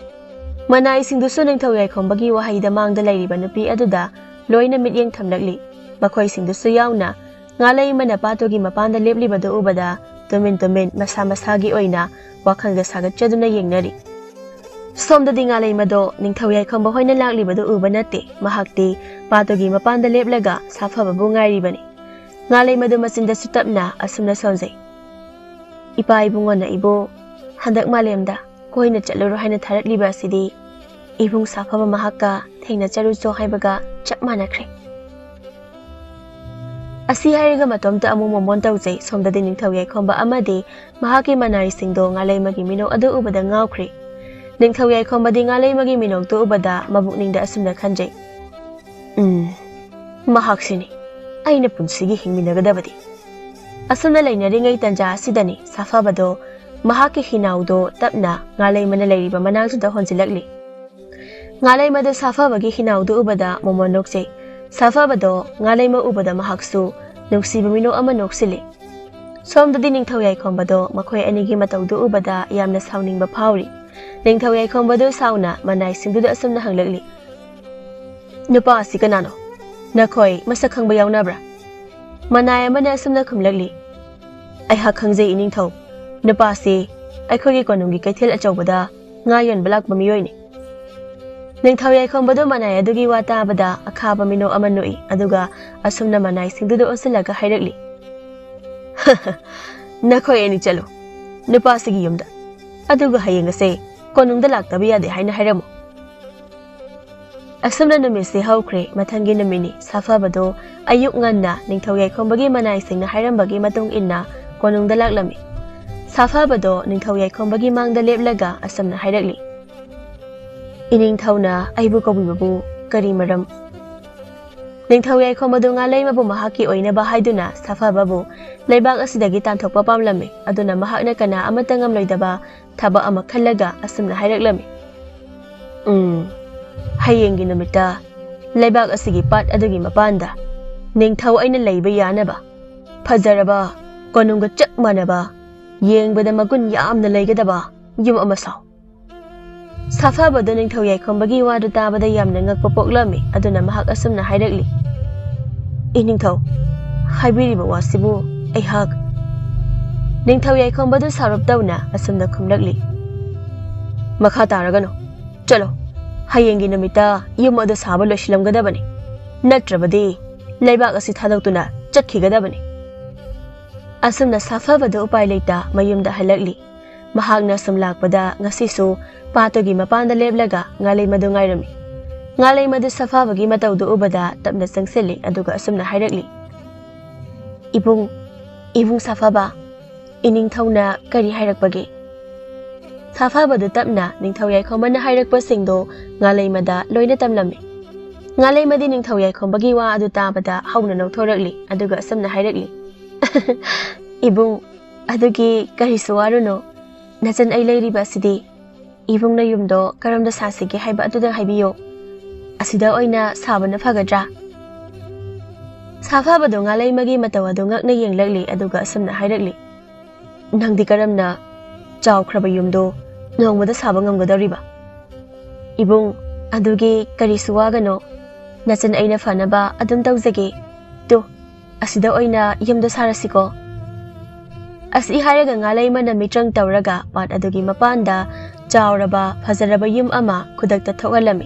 ꯃꯅꯥꯏꯁꯤꯡꯗꯨꯁꯨ ꯅꯤꯡꯊꯧ ꯌꯥꯏꯈꯣꯝꯕꯒꯤ ꯋꯥꯍꯩꯗ ꯃꯥꯡꯗ ꯂꯩꯔꯤꯕ ꯅꯨꯄꯤ ꯑꯗꯨꯗ ꯂꯣꯏꯅ ꯃꯤꯠꯌꯦꯡ ꯊꯝꯂꯛꯂꯤ꯫ ꯃꯈꯣꯏꯁꯤꯡꯗꯨꯁꯨ ꯌꯥꯎꯅ ꯉꯥꯂꯩ ꯑꯃꯅ ꯄꯥꯠꯇꯨꯒꯤ ꯃꯄꯥꯟꯗ ꯂꯦꯞꯂꯤꯕꯗꯨ ꯎꯕꯗ ꯇꯨꯃꯤꯟ ꯇꯨꯃꯤꯟ ꯃꯁꯥ ꯃꯁꯥꯒꯤ ꯑꯣꯏꯅ ꯋꯥꯈꯜꯒ ꯁꯥꯒꯠꯆꯗꯨꯅ ꯌꯦꯡꯅꯔꯤ꯫ ꯁꯣꯝꯗꯗꯤ ꯉꯥꯂꯩꯃꯗꯣ ꯅꯤꯡꯊꯧ ꯌꯥꯏꯈꯣꯝꯕ ꯍꯣꯏꯅ ꯂꯥꯛꯂꯤꯕꯗꯨ ꯎꯕ ꯅꯠꯇꯦ꯫ ꯃꯍꯥꯛꯇꯤ ꯄꯥꯠꯇꯨꯒꯤ ꯃꯄꯥꯟꯗ ꯂꯦꯞꯂꯒ ꯁꯥꯐꯕꯕꯨ ꯉꯥꯏꯔꯤꯕꯅꯤ꯫ ꯉꯥꯂꯩꯃꯗꯨ ꯃꯆꯤꯟꯗꯁꯨ ꯇꯞꯅ ꯑꯁꯨꯝꯅ ꯁꯣꯟꯖꯩ, "ꯏꯄꯥ ꯏꯕꯨꯡꯉꯣꯅ ꯏꯕꯨ ꯍꯟꯗꯛ ꯃꯥꯂꯦꯝꯗ ꯀꯣꯏꯅ ꯆꯠꯂꯨꯔꯣ ꯍꯥꯏꯅ ꯊꯥꯔꯛꯂꯤꯕ ꯑꯁꯤꯗꯤ ꯏꯕꯨꯡ ꯁꯥꯐꯕ ꯃꯍꯥꯛꯀ ꯊꯦꯡꯅꯖꯔꯨꯆꯣ ꯍꯥꯏꯕꯒ ꯆꯞ ꯃꯥꯟꯅꯈ꯭ꯔꯦ꯫ ꯑꯁꯤ ꯍꯥꯏꯔꯒ ꯃꯇꯣꯝꯇ ꯑꯃꯨꯛ ꯃꯣꯃꯣꯟ ꯇꯧꯖꯩ꯫ ꯁꯣꯝꯗꯗꯤ ꯅꯤꯡꯊꯧ ꯌꯥꯏꯈꯣꯝꯕ ꯑꯃꯗꯤ ꯃꯍꯥꯛꯀꯤ ꯃꯅꯥꯏꯁꯤꯡꯗꯣ ꯉꯥꯂꯩꯃꯒꯤ ꯃꯤꯅꯣꯛ ꯑꯗꯨ ꯎꯕꯗ ꯉꯥꯎꯈ꯭ꯔꯦ꯫ ꯅꯤꯡꯊꯧ ꯌꯥꯏꯈꯣꯝꯕꯗꯤ ꯉꯥꯂꯩꯃꯒꯤ ꯃꯤꯅꯣꯛꯇꯨ ꯎꯕꯗ ꯃꯕꯨꯛꯅꯤꯡꯗ ꯑꯁꯨꯝꯅ ꯈꯟꯖꯩ, "ꯎꯝ, ꯃꯍꯥꯛꯁꯤꯅꯤ ꯑꯩꯅ ꯄꯨꯟꯁꯤꯒꯤ ꯍꯤꯡꯃꯤꯟꯅꯒꯗꯕꯗꯤ"꯫ ꯑꯁꯨꯝꯅ ꯂꯩꯅꯔꯤꯉꯩ ꯇꯟꯖꯥ ꯑꯁꯤꯗꯅꯤ ꯁꯥꯐꯕꯗꯣ ꯃꯍꯥꯛꯀꯤ ꯍꯤꯅꯥꯎꯗꯣ ꯇꯞꯅ ꯉꯥꯂꯩꯃꯅ ꯂꯩꯔꯤꯕ ꯃꯅꯥꯛꯇꯨꯗ ꯍꯣꯟꯖꯤꯜꯂꯛꯂꯤ꯫ ꯉꯥꯂꯩꯃꯗ ꯁꯥꯐꯕꯒꯤ ꯍꯤꯅꯥꯎꯗꯨ ꯎꯕꯗ ꯃꯣꯃꯣꯟ ꯅꯣꯛꯆꯩ꯫ ꯁꯥꯐꯕꯗꯣ ꯉꯥꯂꯩꯃ ꯎꯕꯗ ꯃꯍꯥꯛꯁꯨ ꯅꯨꯡꯁꯤꯕ ꯃꯤꯅꯣꯛ ꯑꯃ ꯅꯣꯛꯁꯤꯜꯂꯤ꯫ ꯁꯣꯝꯗꯗꯤ ꯅꯤꯡꯊꯧ ꯌꯥꯏꯈꯣꯝꯕꯗꯣ ꯃꯈꯣꯏ ꯑꯅꯤꯒꯤ ꯃꯇꯧꯗꯨ ꯎꯕꯗ ꯌꯥꯝꯅ ꯁꯥꯎꯅꯤꯡꯕ ꯐꯥꯎꯔꯤ꯫ ꯅꯤꯡꯊꯧ ꯌꯥꯏꯈꯣꯝꯕꯗꯨ ꯁꯥꯎꯅ ꯃꯅꯥꯏꯁꯤꯡꯗꯨꯗ ꯑꯁꯨꯝꯅ ꯍꯪꯂꯛꯂꯤ, "ꯅꯨꯄꯥ ꯑꯁꯤ ꯀꯅꯥꯅꯣ? ꯅꯈꯣꯏ ꯃꯁꯛ ꯈꯪꯕ ꯌꯥꯎꯅꯕ꯭ꯔꯥ?" ꯃꯅꯥꯏ ꯑꯃꯅ ꯑꯁꯨꯝꯅ ꯈꯨꯝꯂꯛꯂꯤ, "ꯑꯩꯍꯥꯛ ꯈꯪꯖꯩ ꯏꯅꯤꯡꯊꯧ, ꯅꯨꯄꯥꯁꯤ ꯑꯩꯈꯣꯏꯒꯤ ꯀꯣꯅꯨꯡꯒꯤ ꯀꯩꯊꯦꯜ ꯑꯆꯧꯕꯗ ꯉꯥ ꯌꯣꯟꯕ ꯂꯥꯛꯄ ꯃꯤꯑꯣꯏꯅꯤ"꯫ ꯅꯤꯡꯊꯧ ꯌꯥꯏꯈꯣꯝꯕꯗꯨ ꯃꯅꯥꯏ ꯑꯗꯨꯒꯤ ꯋꯥ ꯇꯥꯕꯗ ꯑꯈꯥꯕ ꯃꯤꯅꯣꯛ ꯑꯃ ꯅꯣꯛꯏ, ꯑꯗꯨꯒ ꯑꯁꯨꯝꯅ ꯃꯅꯥꯏꯁꯤꯡꯗꯨꯗ ꯑꯣꯟꯁꯤꯜꯂꯒ ꯍꯥꯏꯔꯛꯂꯤ, "ꯅꯈꯣꯏ ꯑꯅꯤ ꯆꯠꯂꯨ ꯅꯨꯄꯥꯁꯤꯒꯤ ꯌꯨꯝꯗ, ꯑꯗꯨꯒ ꯍꯌꯦꯡ ꯑꯁꯦ ꯀꯣꯅꯨꯡꯗ ꯂꯥꯛꯇꯕ ꯌꯥꯗꯦ ꯍꯥꯏꯅ ꯍꯥꯏꯔꯝꯃꯨ"꯫ ꯑꯁꯨꯝꯅ ꯅꯨꯃꯤꯠꯁꯤ ꯍꯧꯈ꯭ꯔꯦ꯫ ꯃꯊꯪꯒꯤ ꯅꯨꯃꯤꯠꯅꯤ꯫ ꯁꯥꯐꯕꯗꯣ ꯑꯌꯨꯛ ꯉꯟꯅ ꯅꯤꯡꯊꯧ ꯌꯥꯏꯈꯣꯝꯕꯒꯤ ꯃꯅꯥꯏꯁꯤꯡꯅ ꯍꯥꯏꯔꯝꯕꯒꯤ ꯃꯇꯨꯡ ꯏꯟꯅ ꯀꯣꯅꯨꯡꯗ ꯂꯥꯛꯂꯝꯃꯤ꯫ ꯁꯥꯐꯕꯗꯣ ꯅꯤꯡꯊꯧ ꯌꯥꯏꯈꯣꯝꯕꯒꯤ ꯃꯥꯡꯗ ꯂꯦꯞꯂꯒ ꯑꯁꯨꯝꯅ ꯍꯥꯏꯔꯛꯂꯤ, "ꯏꯅꯤꯡꯊꯧꯅ ꯑꯩꯕꯨ ꯀꯧꯕꯤꯕꯕꯨ ꯀꯔꯤ ꯃꯔꯝ?" ꯅꯤꯡꯊꯧ ꯌꯥꯏꯈꯣꯝꯕꯗꯨ ꯉꯥꯂꯩꯃꯕꯨ ꯃꯍꯥꯛꯀꯤ ꯑꯣꯏꯅꯕ ꯍꯥꯏꯗꯨꯅ ꯁꯥꯐꯕꯕꯨ ꯂꯩꯕꯥꯛ ꯑꯁꯤꯗꯒꯤ ꯇꯥꯟꯊꯣꯛꯄ ꯄꯥꯝꯂꯝꯃꯤ꯫ ꯑꯗꯨꯅ ꯃꯍꯥꯛꯅ ꯀꯅꯥ ꯑꯃꯠꯇ ꯉꯝꯂꯣꯏꯗꯕ ꯊꯕꯛ ꯑꯃ ꯈꯜꯂꯒ ꯑꯁꯨꯝꯅ ꯍꯥꯏꯔꯛꯂꯝꯃꯤ, "ꯎꯝ, ꯍꯌꯦꯡꯒꯤ ꯅꯨꯃꯤꯠꯇ ꯂꯩꯕꯥꯛ ꯑꯁꯤꯒꯤ ꯄꯥꯠ ꯑꯗꯨꯒꯤ ꯃꯄꯥꯟꯗ ꯅꯤꯡꯊꯧ ꯑꯩꯅ ꯂꯩꯕ ꯌꯥꯅꯕ ꯐꯖꯔꯕ, ꯀꯣꯅꯨꯡꯒ ꯆꯞ ꯃꯥꯟꯅꯕ, ꯌꯦꯡꯕꯗ ꯃꯒꯨꯟ ꯌꯥꯝꯅ ꯂꯩꯒꯗꯕ ꯌꯨꯝ ꯑꯃ ꯁꯥꯎ"꯫ ꯁꯥꯐꯕꯗꯨ ꯅꯤꯡꯊꯧ ꯌꯥꯏꯈꯣꯝꯕꯒꯤ ꯋꯥꯗꯨ ꯇꯥꯕꯗ ꯌꯥꯝꯅ ꯉꯛꯄ ꯄꯣꯛꯂꯝꯃꯤ꯫ ꯑꯗꯨꯅ ꯃꯍꯥꯛ ꯑꯁꯨꯝꯅ ꯍꯥꯏꯔꯛꯂꯤ, "ꯏꯅꯤꯡꯊꯧ, ꯍꯥꯏꯕꯤꯔꯤꯕ ꯋꯥꯁꯤꯕꯨ ꯑꯩꯍꯥꯛ"꯫ ꯅꯤꯡꯊꯧ ꯌꯥꯏꯈꯣꯝꯕꯗꯨ ꯁꯥꯎꯔꯞ ꯇꯧꯅ ꯑꯁꯨꯝꯅ ꯈꯨꯝꯂꯛꯂꯤ, "ꯃꯈꯥ ꯇꯥꯔꯒꯅꯨ꯫ ꯆꯠꯂꯣ, ꯍꯌꯦꯡꯒꯤ ꯅꯨꯃꯤꯠꯇ ꯌꯨꯝ ꯑꯗꯨ ꯁꯥꯕ ꯂꯣꯏꯁꯤꯜꯂꯝꯒꯗꯕꯅꯤ, ꯅꯠꯇ꯭ꯔꯕꯗꯤ ꯂꯩꯕꯥꯛ ꯑꯁꯤ ꯊꯥꯗꯣꯛꯇꯨꯅ ꯆꯠꯈꯤꯒꯗꯕꯅꯤ"꯫ ꯑꯁꯨꯝꯅ ꯁꯥꯐꯕꯗꯨ ꯎꯄꯥꯏ ꯂꯩꯇ ꯃꯌꯨꯝꯗ ꯍꯜꯂꯛꯂꯤ꯫ ꯃꯍꯥꯛꯅ ꯁꯨꯝ ꯂꯥꯛꯄꯗ ꯉꯁꯤꯁꯨ ꯄꯥꯠꯇꯨꯒꯤ ꯃꯄꯥꯟꯗ ꯂꯦꯞꯂꯒ ꯉꯥꯂꯩꯃꯗꯨ ꯉꯥꯏꯔꯝꯃꯤ꯫ ꯉꯥꯂꯩꯃꯗꯨ ꯁꯥꯐꯕꯒꯤ ꯃꯇꯧꯗꯨ ꯎꯕꯗ ꯇꯞꯅ ꯆꯪꯁꯤꯜꯂꯤ, ꯑꯗꯨꯒ ꯑꯁꯨꯝꯅ ꯍꯥꯏꯔꯛꯂꯤ, "ꯏꯕꯨꯡ, ꯏꯕꯨꯡ ꯁꯥꯐꯕ, ꯏꯅꯤꯡꯊꯧꯅ ꯀꯔꯤ ꯍꯥꯏꯔꯛꯄꯒꯦ?" ꯁꯥꯐꯕꯗꯨ ꯇꯞꯅ ꯅꯤꯡꯊꯧ ꯌꯥꯏꯈꯣꯝꯕꯅ ꯍꯥꯏꯔꯛꯄꯁꯤꯡꯗꯣ ꯉꯥꯂꯩꯃꯗ ꯂꯣꯏꯅ ꯇꯝꯂꯝꯃꯤ꯫ ꯉꯥꯂꯩꯃꯗꯤ ꯅꯤꯡꯊꯧ ꯌꯥꯏꯈꯣꯝꯕꯒꯤ ꯋꯥ ꯑꯗꯨ ꯇꯥꯕꯗ ꯍꯧꯅ ꯅꯣꯛꯊꯣꯔꯛꯂꯤ, ꯑꯗꯨꯒ ꯑꯁꯨꯝꯅ ꯍꯥꯏꯔꯛꯂꯤ, "ꯏꯕꯨꯡ, ꯑꯗꯨꯒꯤ ꯀꯔꯤꯁꯨ ꯋꯥꯔꯨꯅꯨ꯫ ꯅꯆꯟ ꯑꯩ ꯂꯩꯔꯤꯕ ꯑꯁꯤꯗꯤ꯫ ꯏꯕꯨꯡꯅ ꯌꯨꯝꯗꯣ ꯀꯔꯝꯅ ꯁꯥꯁꯤꯒꯦ ꯍꯥꯏꯕ ꯑꯗꯨꯗ ꯍꯥꯏꯕꯤꯌꯣ꯫ ꯑꯁꯤꯗ ꯑꯣꯏꯅ ꯁꯥꯕꯅ ꯐꯒꯗ꯭ꯔꯥ?" ꯁꯥꯐꯕꯗꯣ ꯉꯥꯂꯩꯃꯒꯤ ꯃꯇꯧ ꯑꯗꯨ ꯉꯛꯅ ꯌꯦꯡꯂꯛꯂꯤ, ꯑꯗꯨꯒ ꯑꯁꯨꯝꯅ ꯍꯥꯏꯔꯛꯂꯤ, "ꯅꯪꯗꯤ ꯀꯔꯝꯅ ꯆꯥꯎꯈ꯭ꯔꯕ ꯌꯨꯝꯗꯣ ꯅꯣꯡꯃꯗ ꯁꯥꯕ ꯉꯝꯒꯗꯧꯔꯤꯕ?" "ꯏꯕꯨꯡ, ꯑꯗꯨꯒꯤ ꯀꯔꯤꯁꯨ ꯋꯥꯒꯅꯣ꯫ ꯅꯆꯟ ꯑꯩꯅ ꯐꯅꯕ ꯑꯗꯨꯝ ꯇꯧꯖꯒꯦ꯫ ꯇꯨ, ꯑꯁꯤꯗ ꯑꯣꯏꯅ ꯌꯨꯝꯗꯣ ꯁꯥꯔꯁꯤꯀꯣ?" ꯑꯁꯤ ꯍꯥꯏꯔꯒ ꯉꯥꯂꯩꯃꯅ ꯃꯤꯇ꯭ꯔꯪ ꯇꯧꯔꯒ ꯄꯥꯠ ꯑꯗꯨꯒꯤ ꯃꯄꯥꯟꯗ ꯆꯥꯎꯔꯕ ꯐꯖꯔꯕ ꯌꯨꯝ ꯑꯃ ꯈꯨꯗꯛꯇ ꯊꯣꯛꯍꯜꯂꯝꯃꯤ꯫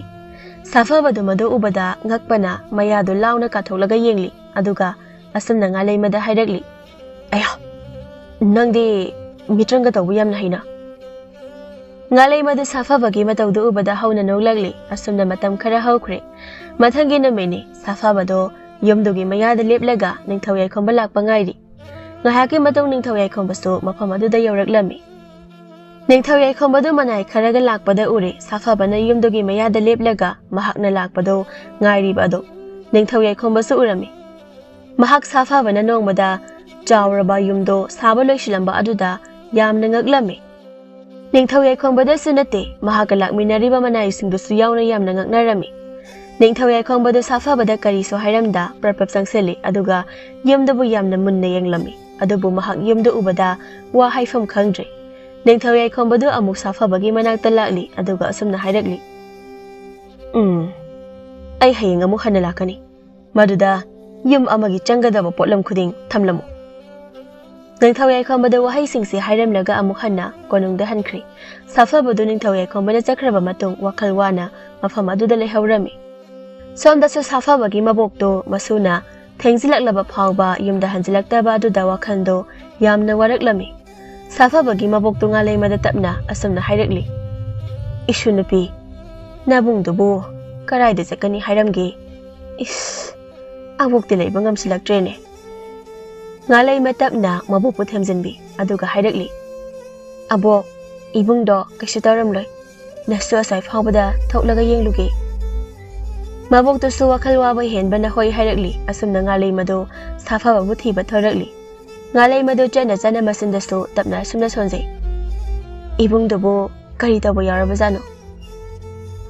ꯁꯥꯐꯕꯗꯨ ꯃꯗꯨ ꯎꯕꯗ ꯉꯛꯄꯅ ꯃꯌꯥꯗꯨ ꯂꯥꯎꯅ ꯀꯥꯊꯣꯛꯂꯒ ꯌꯦꯡꯂꯤ, ꯑꯗꯨꯒ ꯑꯁꯨꯝꯅ ꯉꯥꯂꯩꯃꯗ ꯍꯥꯏꯔꯛꯂꯤ, "ꯑꯌꯥ, ꯅꯪꯗꯤ ꯃꯤꯇ꯭ꯔꯪꯒ ꯇꯧꯕ ꯌꯥꯝꯅ ꯍꯩꯅ?" ꯉꯥꯂꯩꯃꯗꯨ ꯁꯥꯐꯕꯒꯤ ꯃꯇꯧꯗꯨ ꯎꯕꯗ ꯍꯧꯅ ꯅꯣꯛꯂꯛꯂꯤ꯫ ꯑꯁꯨꯝꯅ ꯃꯇꯝ ꯈꯔ ꯍꯧꯈ꯭ꯔꯦ꯫ ꯃꯊꯪꯒꯤ ꯅꯨꯃꯤꯠꯅꯤ꯫ ꯁꯥꯐꯕꯗꯣ ꯌꯨꯝꯗꯨꯒꯤ ꯃꯌꯥꯗ ꯂꯦꯞꯂꯒ ꯅꯤꯡꯊꯧ ꯌꯥꯏꯈꯣꯝꯕ ꯂꯥꯛꯄ ꯉꯥꯏꯔꯤ꯫ ꯉꯥꯏꯍꯥꯛꯀꯤ ꯃꯇꯨꯡ ꯅꯤꯡꯊꯧ ꯌꯥꯏꯈꯣꯝꯕꯁꯨ ꯃꯐꯝ ꯑꯗꯨꯗ ꯌꯧꯔꯛꯂꯝꯃꯤ꯫ ꯅꯤꯡꯊꯧ ꯌꯥꯏꯈꯣꯝꯕꯗꯨ ꯃꯅꯥꯏ ꯈꯔꯒ ꯂꯥꯛꯄꯗ ꯎꯔꯦ꯫ ꯁꯥꯐꯕꯅ ꯌꯨꯝꯗꯨꯒꯤ ꯃꯌꯥꯗ ꯂꯦꯞꯂꯒ ꯃꯍꯥꯛꯅ ꯂꯥꯛꯄꯗꯨ ꯉꯥꯏꯔꯤꯕ ꯑꯗꯨ ꯅꯤꯡꯊꯧ ꯌꯥꯏꯈꯣꯝꯕꯁꯨ ꯎꯔꯝꯃꯤ꯫ ꯃꯍꯥꯛ ꯁꯥꯐꯕꯅ ꯅꯣꯡꯃꯗ ꯆꯥꯎꯔꯕ ꯌꯨꯝꯗꯣ ꯁꯥꯕ ꯂꯣꯏꯁꯤꯜꯂꯝꯕ ꯑꯗꯨꯗ ꯌꯥꯝꯅ ꯉꯛꯂꯝꯃꯤ꯫ ꯅꯤꯡꯊꯧ ꯌꯥꯏꯈꯣꯝꯕꯗꯁꯨ ꯅꯠꯇꯦ, ꯃꯍꯥꯛꯀ ꯂꯥꯛꯃꯤꯟꯅꯔꯤꯕ ꯃꯅꯥꯏꯁꯤꯡꯗꯨꯁꯨ ꯌꯥꯎꯅ ꯌꯥꯝꯅ ꯉꯛꯅꯔꯝꯃꯤ꯫ ꯅꯤꯡꯊꯧ ꯌꯥꯏꯈꯣꯝꯕꯗꯨ ꯁꯥꯐꯕꯗ ꯀꯔꯤꯁꯨ ꯍꯥꯏꯔꯝꯗ ꯄ꯭ꯔꯞ ꯄ꯭ꯔꯞ ꯆꯪꯁꯤꯜꯂꯤ, ꯑꯗꯨꯒ ꯌꯨꯝꯗꯨꯕꯨ ꯌꯥꯝꯅ ꯃꯨꯟꯅ ꯌꯦꯡꯂꯝꯃꯤ꯫ ꯑꯗꯨꯕꯨ ꯃꯍꯥꯛ ꯌꯨꯝꯗꯨ ꯎꯕꯗ ꯋꯥ ꯍꯥꯏꯐꯝ ꯈꯪꯗ꯭ꯔꯦ꯫ ꯅꯤꯡꯊꯧ ꯌꯥꯏꯈꯣꯝꯕꯗꯨ ꯑꯃꯨꯛ ꯁꯥꯐꯕꯒꯤ ꯃꯅꯥꯛꯇ ꯂꯥꯛꯂꯤ, ꯑꯗꯨꯒ ꯑꯁꯨꯝꯅ ꯍꯥꯏꯔꯛꯂꯤ, "ꯎꯝ, ꯑꯩ ꯍꯌꯦꯡ ꯑꯃꯨꯛ ꯍꯟꯅ ꯂꯥꯛꯀꯅꯤ꯫ ꯃꯗꯨꯗ ꯌꯨꯝ ꯑꯃꯒꯤ ꯆꯪꯒꯗꯕ ꯄꯣꯠꯂꯝ ꯈꯨꯗꯤꯡ ꯊꯝꯂꯝꯃꯨ꯫" ꯅꯤꯡꯊꯧ ꯌꯥꯏꯈꯣꯝꯕꯗ ꯋꯥꯍꯩꯁꯤꯡꯁꯦ ꯍꯥꯏꯔꯝꯂꯒ ꯑꯃꯨꯛ ꯍꯟꯅ ꯀꯣꯅꯨꯡꯗ ꯍꯟꯈ꯭ꯔꯦ꯫ ꯁꯥꯐꯕꯗꯨ ꯅꯤꯡꯊꯧ ꯌꯥꯏꯈꯣꯝꯕꯅ ꯆꯠꯈ꯭ꯔꯕ ꯃꯇꯨꯡ ꯋꯥꯈꯜ ꯋꯥꯅ ꯃꯐꯝ ꯑꯗꯨꯗ ꯂꯩꯍꯧꯔꯝꯃꯤ꯫ ꯁꯣꯝꯗꯁꯨ ꯁꯥꯐꯕꯒꯤ ꯃꯕꯣꯛꯇꯣ ꯃꯁꯨꯅ ꯊꯦꯡꯖꯤꯜꯂꯛꯂꯕ ꯐꯥꯎꯕ ꯌꯨꯝꯗ ꯍꯟꯖꯤꯜꯂꯛꯇꯕ ꯑꯗꯨꯗ ꯋꯥꯈꯜꯗꯣ ꯌꯥꯝꯅ ꯋꯥꯔꯛꯂꯝꯃꯤ꯫ ꯁꯥꯐꯕꯒꯤ ꯃꯕꯣꯛꯇꯨ ꯉꯥꯂꯩꯃꯗ ꯇꯞꯅ ꯑꯁꯨꯝꯅ ꯍꯥꯏꯔꯛꯂꯤ, "ꯏꯁꯨ ꯅꯨꯄꯤ, ꯅꯕꯨꯡꯗꯨꯕꯨ ꯀꯔꯥꯏꯗ ꯆꯠꯀꯅꯤ ꯍꯥꯏꯔꯝꯒꯦ? ꯏꯁ, ꯑꯕꯣꯛꯇꯤ ꯂꯩꯕ ꯉꯝꯁꯤꯜꯂꯛꯇ꯭ꯔꯦꯅꯦ꯫" ꯉꯥꯂꯩꯃ ꯇꯞꯅ ꯃꯕꯣꯛꯄꯨ ꯊꯦꯝꯖꯤꯟꯕꯤ ꯑꯗꯨꯒ ꯍꯥꯏꯔꯛꯂꯤ, "ꯑꯕꯣꯛ, ꯏꯕꯨꯡꯗꯣ ꯀꯩꯁꯨ ꯇꯧꯔꯝꯂꯣꯏ꯫ ꯅꯁꯨ ꯑꯁꯥꯏ ꯐꯥꯎꯕꯗ ꯊꯣꯛꯂꯒ ꯌꯦꯡꯂꯨꯒꯦ꯫" ꯃꯕꯣꯛꯇꯨꯁꯨ ꯋꯥꯈꯜ ꯋꯥꯕ ꯍꯦꯟꯕꯅ ꯍꯣꯏ ꯍꯥꯏꯔꯛꯂꯤ꯫ ꯑꯁꯨꯝꯅ ꯉꯥꯂꯩꯃꯗꯨ ꯁꯥꯐꯕꯕꯨ ꯊꯤꯕ ꯊꯣꯔꯛꯂꯤ꯫ ꯉꯥꯂꯩꯃꯗꯨ ꯆꯠꯅ ꯆꯠꯅ ꯃꯆꯤꯟꯗꯁꯨ ꯇꯞꯅ ꯑꯁꯨꯝꯅ ꯁꯣꯟꯖꯩ, "ꯏꯕꯨꯡꯗꯨꯕꯨ ꯀꯔꯤ ꯇꯧꯕ ꯌꯥꯎꯔꯕꯖꯥꯠꯅꯣ?"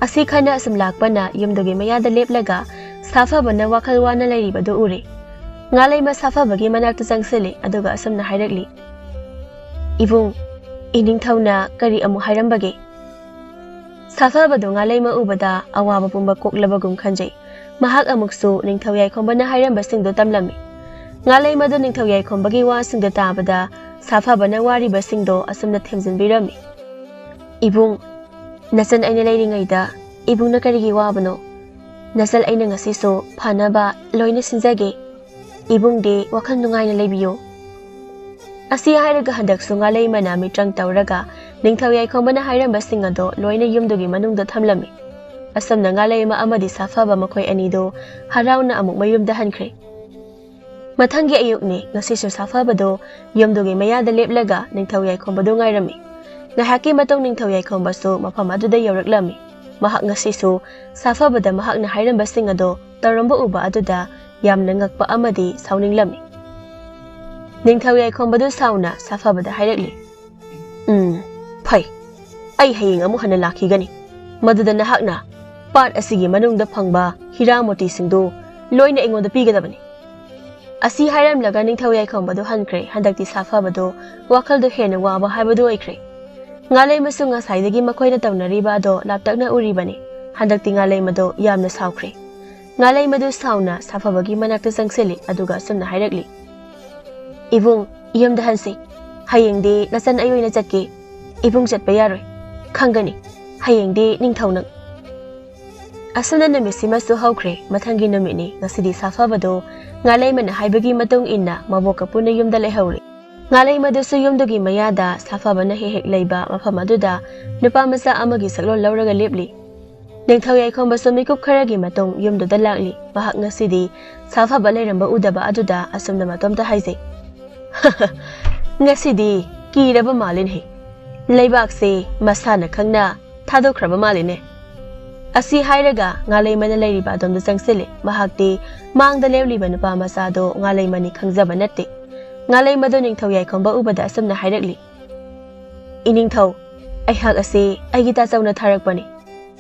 ꯑꯁꯤ ꯈꯟꯅ ꯑꯁꯨꯝ ꯂꯥꯛꯄꯅ ꯌꯨꯝꯗꯨꯒꯤ ꯃꯌꯥꯗ ꯂꯦꯞꯂꯒ ꯁꯥꯐꯕꯅ ꯋꯥꯈꯜ ꯋꯥꯅ ꯂꯩꯔꯤꯕꯗꯨ ꯎꯔꯦ꯫ ꯉꯥꯂꯩꯃ ꯁꯥꯐꯕꯒꯤ ꯃꯅꯥꯛꯇ ꯆꯪꯁꯤꯜꯂꯤ ꯑꯗꯨꯒ ꯑꯁꯨꯝꯅ ꯍꯥꯏꯔꯛꯂꯤ, "ꯏꯕꯨꯡ, ꯏꯅꯤꯡꯊꯧꯅ ꯀꯔꯤ ꯑꯃꯨꯛ ꯍꯥꯏꯔꯝꯕꯒꯦ?" ꯁꯥꯐꯕꯗꯨ ꯉꯥꯂꯩꯃ ꯎꯕꯗ ꯑꯋꯥꯕ ꯄꯨꯝꯕ ꯀꯣꯛꯂꯕꯒꯨꯝ ꯈꯟꯖꯩ꯫ ꯃꯍꯥꯛ ꯑꯃꯨꯛꯁꯨ ꯅꯤꯡꯊꯧ ꯌꯥꯏꯈꯣꯝꯕꯅ ꯍꯥꯏꯔꯝꯕꯁꯤꯡꯗꯨ ꯇꯝꯂꯝꯃꯤ꯫ ꯉꯥꯂꯩꯃꯗꯨ ꯅꯤꯡꯊꯧ ꯌꯥꯏꯈꯣꯝꯕꯒꯤ ꯋꯥꯁꯤꯡꯗꯨ ꯇꯥꯕꯗ ꯁꯥꯐꯕꯅ ꯋꯥꯔꯤꯕꯁꯤꯡꯗꯣ ꯑꯁꯨꯝꯅ ꯊꯦꯝꯖꯤꯟꯕꯤꯔꯝꯃꯤ, "ꯏꯕꯨꯡ, ꯅꯆꯟ ꯑꯩꯅ ꯂꯩꯔꯤꯉꯩꯗ ꯏꯕꯨꯡꯅ ꯀꯔꯤꯒꯤ ꯋꯥꯕꯅꯣ? ꯅꯆꯟ ꯑꯩꯅ ꯉꯁꯤꯁꯨ ꯐꯅꯕ ꯂꯣꯏꯅ ꯁꯤꯟꯖꯒꯦ꯫ ꯏꯕꯨꯡꯗꯤ ꯋꯥꯈꯜ ꯅꯨꯡꯉꯥꯏꯅ ꯂꯩꯕꯤꯌꯨ꯫" ꯑꯁꯤ ꯍꯥꯏꯔꯒ ꯍꯟꯗꯛꯁꯨ ꯉꯥꯂꯩꯃꯅ ꯃꯤꯇ꯭ꯔꯪ ꯇꯧꯔꯒ ꯅꯤꯡꯊꯧ ꯌꯥꯏꯈꯣꯝꯕꯅ ꯍꯥꯏꯔꯝꯕꯁꯤꯡ ꯑꯗꯣ ꯂꯣꯏꯅ ꯌꯨꯝꯗꯨꯒꯤ ꯃꯅꯨꯡꯗ ꯊꯝꯂꯝꯃꯤ꯫ ꯑꯁꯨꯝꯅ ꯉꯥꯂꯩꯃ ꯑꯃꯗꯤ ꯁꯥꯐꯕ ꯃꯈꯣꯏ ꯑꯅꯤꯗꯨ ꯍꯔꯥꯎꯅ ꯑꯃꯨꯛ ꯃꯌꯨꯝꯗ ꯍꯟꯈ꯭ꯔꯦ꯫ ꯃꯊꯪꯒꯤ ꯑꯌꯨꯛꯅꯤ꯫ ꯉꯁꯤꯁꯨ ꯁꯥꯐꯕꯗꯨ ꯌꯨꯝꯗꯨꯒꯤ ꯃꯌꯥꯗ ꯂꯦꯞꯂꯒ ꯅꯤꯡꯊꯧ ꯌꯥꯏꯈꯣꯝꯕꯗꯨ ꯉꯥꯏꯔꯝꯃꯤ꯫ ꯉꯥꯏꯍꯥꯛꯀꯤ ꯃꯇꯨꯡ ꯅꯤꯡꯊꯧ ꯌꯥꯏꯈꯣꯝꯕꯁꯨ ꯃꯐꯝ ꯑꯗꯨꯗ ꯌꯧꯔꯛꯂꯝꯃꯤ꯫ ꯃꯍꯥꯛ ꯉꯁꯤꯁꯨ ꯁꯥꯐꯕꯗ ꯃꯍꯥꯛꯅ ꯍꯥꯏꯔꯝꯕꯁꯤꯡ ꯑꯗꯣ ꯇꯧꯔꯝꯕ ꯎꯕ ꯑꯗꯨꯗ ꯌꯥꯝꯅ ꯉꯛꯄ ꯑꯃꯗꯤ ꯁꯥꯎꯅꯤꯡꯂꯝꯃꯤ꯫ ꯅꯤꯡꯊꯧ ꯌꯥꯏꯈꯣꯝꯕꯗꯨ ꯁꯥꯎꯅ ꯁꯥꯐꯕꯗ ꯍꯥꯏꯔꯛꯂꯤ, "ꯎꯝ, ꯐꯩ꯫ ꯑꯩ ꯍꯌꯦꯡ ꯑꯃꯨꯛ ꯍꯟꯅ ꯂꯥꯛꯈꯤꯒꯅꯤ꯫ ꯃꯗꯨꯗ ꯅꯍꯥꯛꯅ ꯄꯥꯠ ꯑꯁꯤꯒꯤ ꯃꯅꯨꯡꯗ ꯐꯪꯕ ꯍꯤꯔꯥ ꯃꯣꯇꯤꯁꯤꯡꯗꯨ ꯂꯣꯏꯅ ꯑꯩꯉꯣꯟꯗ ꯄꯤꯒꯗꯕꯅꯤ꯫" ꯑꯁꯤ ꯍꯥꯏꯔꯝꯂꯒ ꯅꯤꯡꯊꯧ ꯌꯥꯏꯈꯣꯝꯕꯗꯨ ꯍꯟꯈ꯭ꯔꯦ꯫ ꯍꯟꯗꯛꯇꯤ ꯁꯥꯐꯕꯗꯨ ꯋꯥꯈꯜꯗꯨ ꯍꯦꯟꯅ ꯋꯥꯕ ꯍꯥꯏꯕꯗꯨ ꯑꯣꯏꯈ꯭ꯔꯦ꯫ ꯉꯥꯂꯩꯃꯁꯨ ꯉꯁꯥꯏꯗꯒꯤ ꯃꯈꯣꯏꯅ ꯇꯧꯅꯔꯤꯕ ꯑꯗꯣ ꯂꯥꯞꯇꯛꯅ ꯎꯔꯤꯕꯅꯤ꯫ ꯍꯟꯗꯛꯇꯤ ꯉꯥꯂꯩꯃꯗꯨ ꯌꯥꯝꯅ ꯁꯥꯎꯈ꯭ꯔꯦ꯫ ꯉꯥꯂꯩꯃꯗꯨ ꯁꯥꯎꯅ ꯁꯥꯐꯕꯒꯤ ꯃꯅꯥꯛꯇ ꯆꯪꯁꯤꯜꯂꯤ, ꯑꯗꯨꯒ ꯑꯁꯨꯝꯅ ꯍꯥꯏꯔꯛꯂꯤ, "ꯏꯕꯨꯡ, ꯌꯨꯝꯗ ꯍꯟꯁꯤ꯫ ꯍꯌꯦꯡꯗꯤ ꯅꯆꯟ ꯑꯩ ꯑꯣꯏꯅ ꯆꯠꯀꯦ꯫ ꯏꯕꯨꯡ ꯆꯠꯄ ꯌꯥꯔꯣꯏ꯫ ꯈꯪꯒꯅꯤ꯫ ꯍꯌꯦꯡꯗꯤ ꯅꯤꯡꯊꯧ ꯅꯪ꯫" ꯑꯁꯨꯝꯅ ꯅꯨꯃꯤꯠꯁꯤꯃꯁꯨ ꯍꯧꯈ꯭ꯔꯦ꯫ ꯃꯊꯪꯒꯤ ꯅꯨꯃꯤꯠꯅꯤ꯫ ꯉꯁꯤꯗꯤ ꯁꯥꯐꯕꯗꯨ ꯉꯥꯂꯩꯃꯅ ꯍꯥꯏꯕꯒꯤ ꯃꯇꯨꯡ ꯏꯟꯅ ꯃꯕꯣꯛꯀ ꯄꯨꯟꯅ ꯌꯨꯝꯗ ꯂꯩꯍꯧꯔꯤ꯫ ꯉꯥꯂꯩꯃꯗꯨꯁꯨ ꯌꯨꯝꯗꯨꯒꯤ ꯃꯌꯥꯗ ꯁꯥꯐꯕꯅ ꯍꯦꯛ ꯍꯦꯛ ꯂꯩꯕ ꯃꯐꯝ ꯑꯗꯨꯗ ꯅꯨꯄꯥ ꯃꯆꯥ ꯑꯃꯒꯤ ꯁꯛꯂꯣꯟ ꯂꯧꯔꯒ ꯂꯦꯞꯂꯤ꯫ ꯅꯤꯡꯊꯧ ꯌꯥꯏꯈꯣꯝꯕꯁꯨ ꯃꯤꯀꯨꯞ ꯈꯔꯒꯤ ꯃꯇꯨꯡ ꯌꯨꯝꯗꯨꯗ ꯂꯥꯛꯂꯤ꯫ ꯃꯍꯥꯛ ꯉꯁꯤꯗꯤ ꯁꯥꯐꯕ ꯂꯩꯔꯝꯕ ꯎꯗꯕ ꯑꯗꯨꯗ ꯑꯁꯨꯝꯅ ꯃꯇꯣꯝꯇ ꯍꯥꯏꯖꯩ, "ꯉꯁꯤꯗꯤ ꯀꯤꯔꯕ ꯃꯥꯜꯂꯤꯅꯦ꯫ ꯂꯩꯕꯥꯛꯁꯦ ꯃꯁꯥꯅ ꯈꯪꯅ ꯊꯥꯗꯣꯛꯈ꯭ꯔꯕ ꯃꯥꯜꯂꯤꯅꯦ"꯫ ꯑꯁꯤ ꯍꯥꯏꯔꯒ ꯉꯥꯂꯩꯃꯅ ꯂꯩꯔꯤꯕ ꯑꯗꯣꯝꯗ ꯆꯪꯁꯤꯜꯂꯤ꯫ ꯃꯍꯥꯛꯇꯤ ꯃꯥꯡꯗ ꯂꯦꯞꯂꯤꯕ ꯅꯨꯄꯥ ꯃꯆꯥꯗꯣ ꯉꯥꯂꯩꯃꯅꯤ ꯈꯪꯖꯕ ꯅꯠꯇꯦ꯫ ꯉꯥꯂꯩꯃꯗꯣ ꯅꯤꯡꯊꯧ ꯌꯥꯏꯈꯣꯝꯕ ꯎꯕꯗ ꯑꯁꯨꯝꯅ ꯍꯥꯏꯔꯛꯂꯤ, "ꯏꯅꯤꯡꯊꯧ, ꯑꯩꯍꯥꯛ ꯑꯁꯤ ꯑꯩꯒꯤ ꯇꯥꯆꯧꯅ ꯊꯥꯔꯛꯄꯅꯤ꯫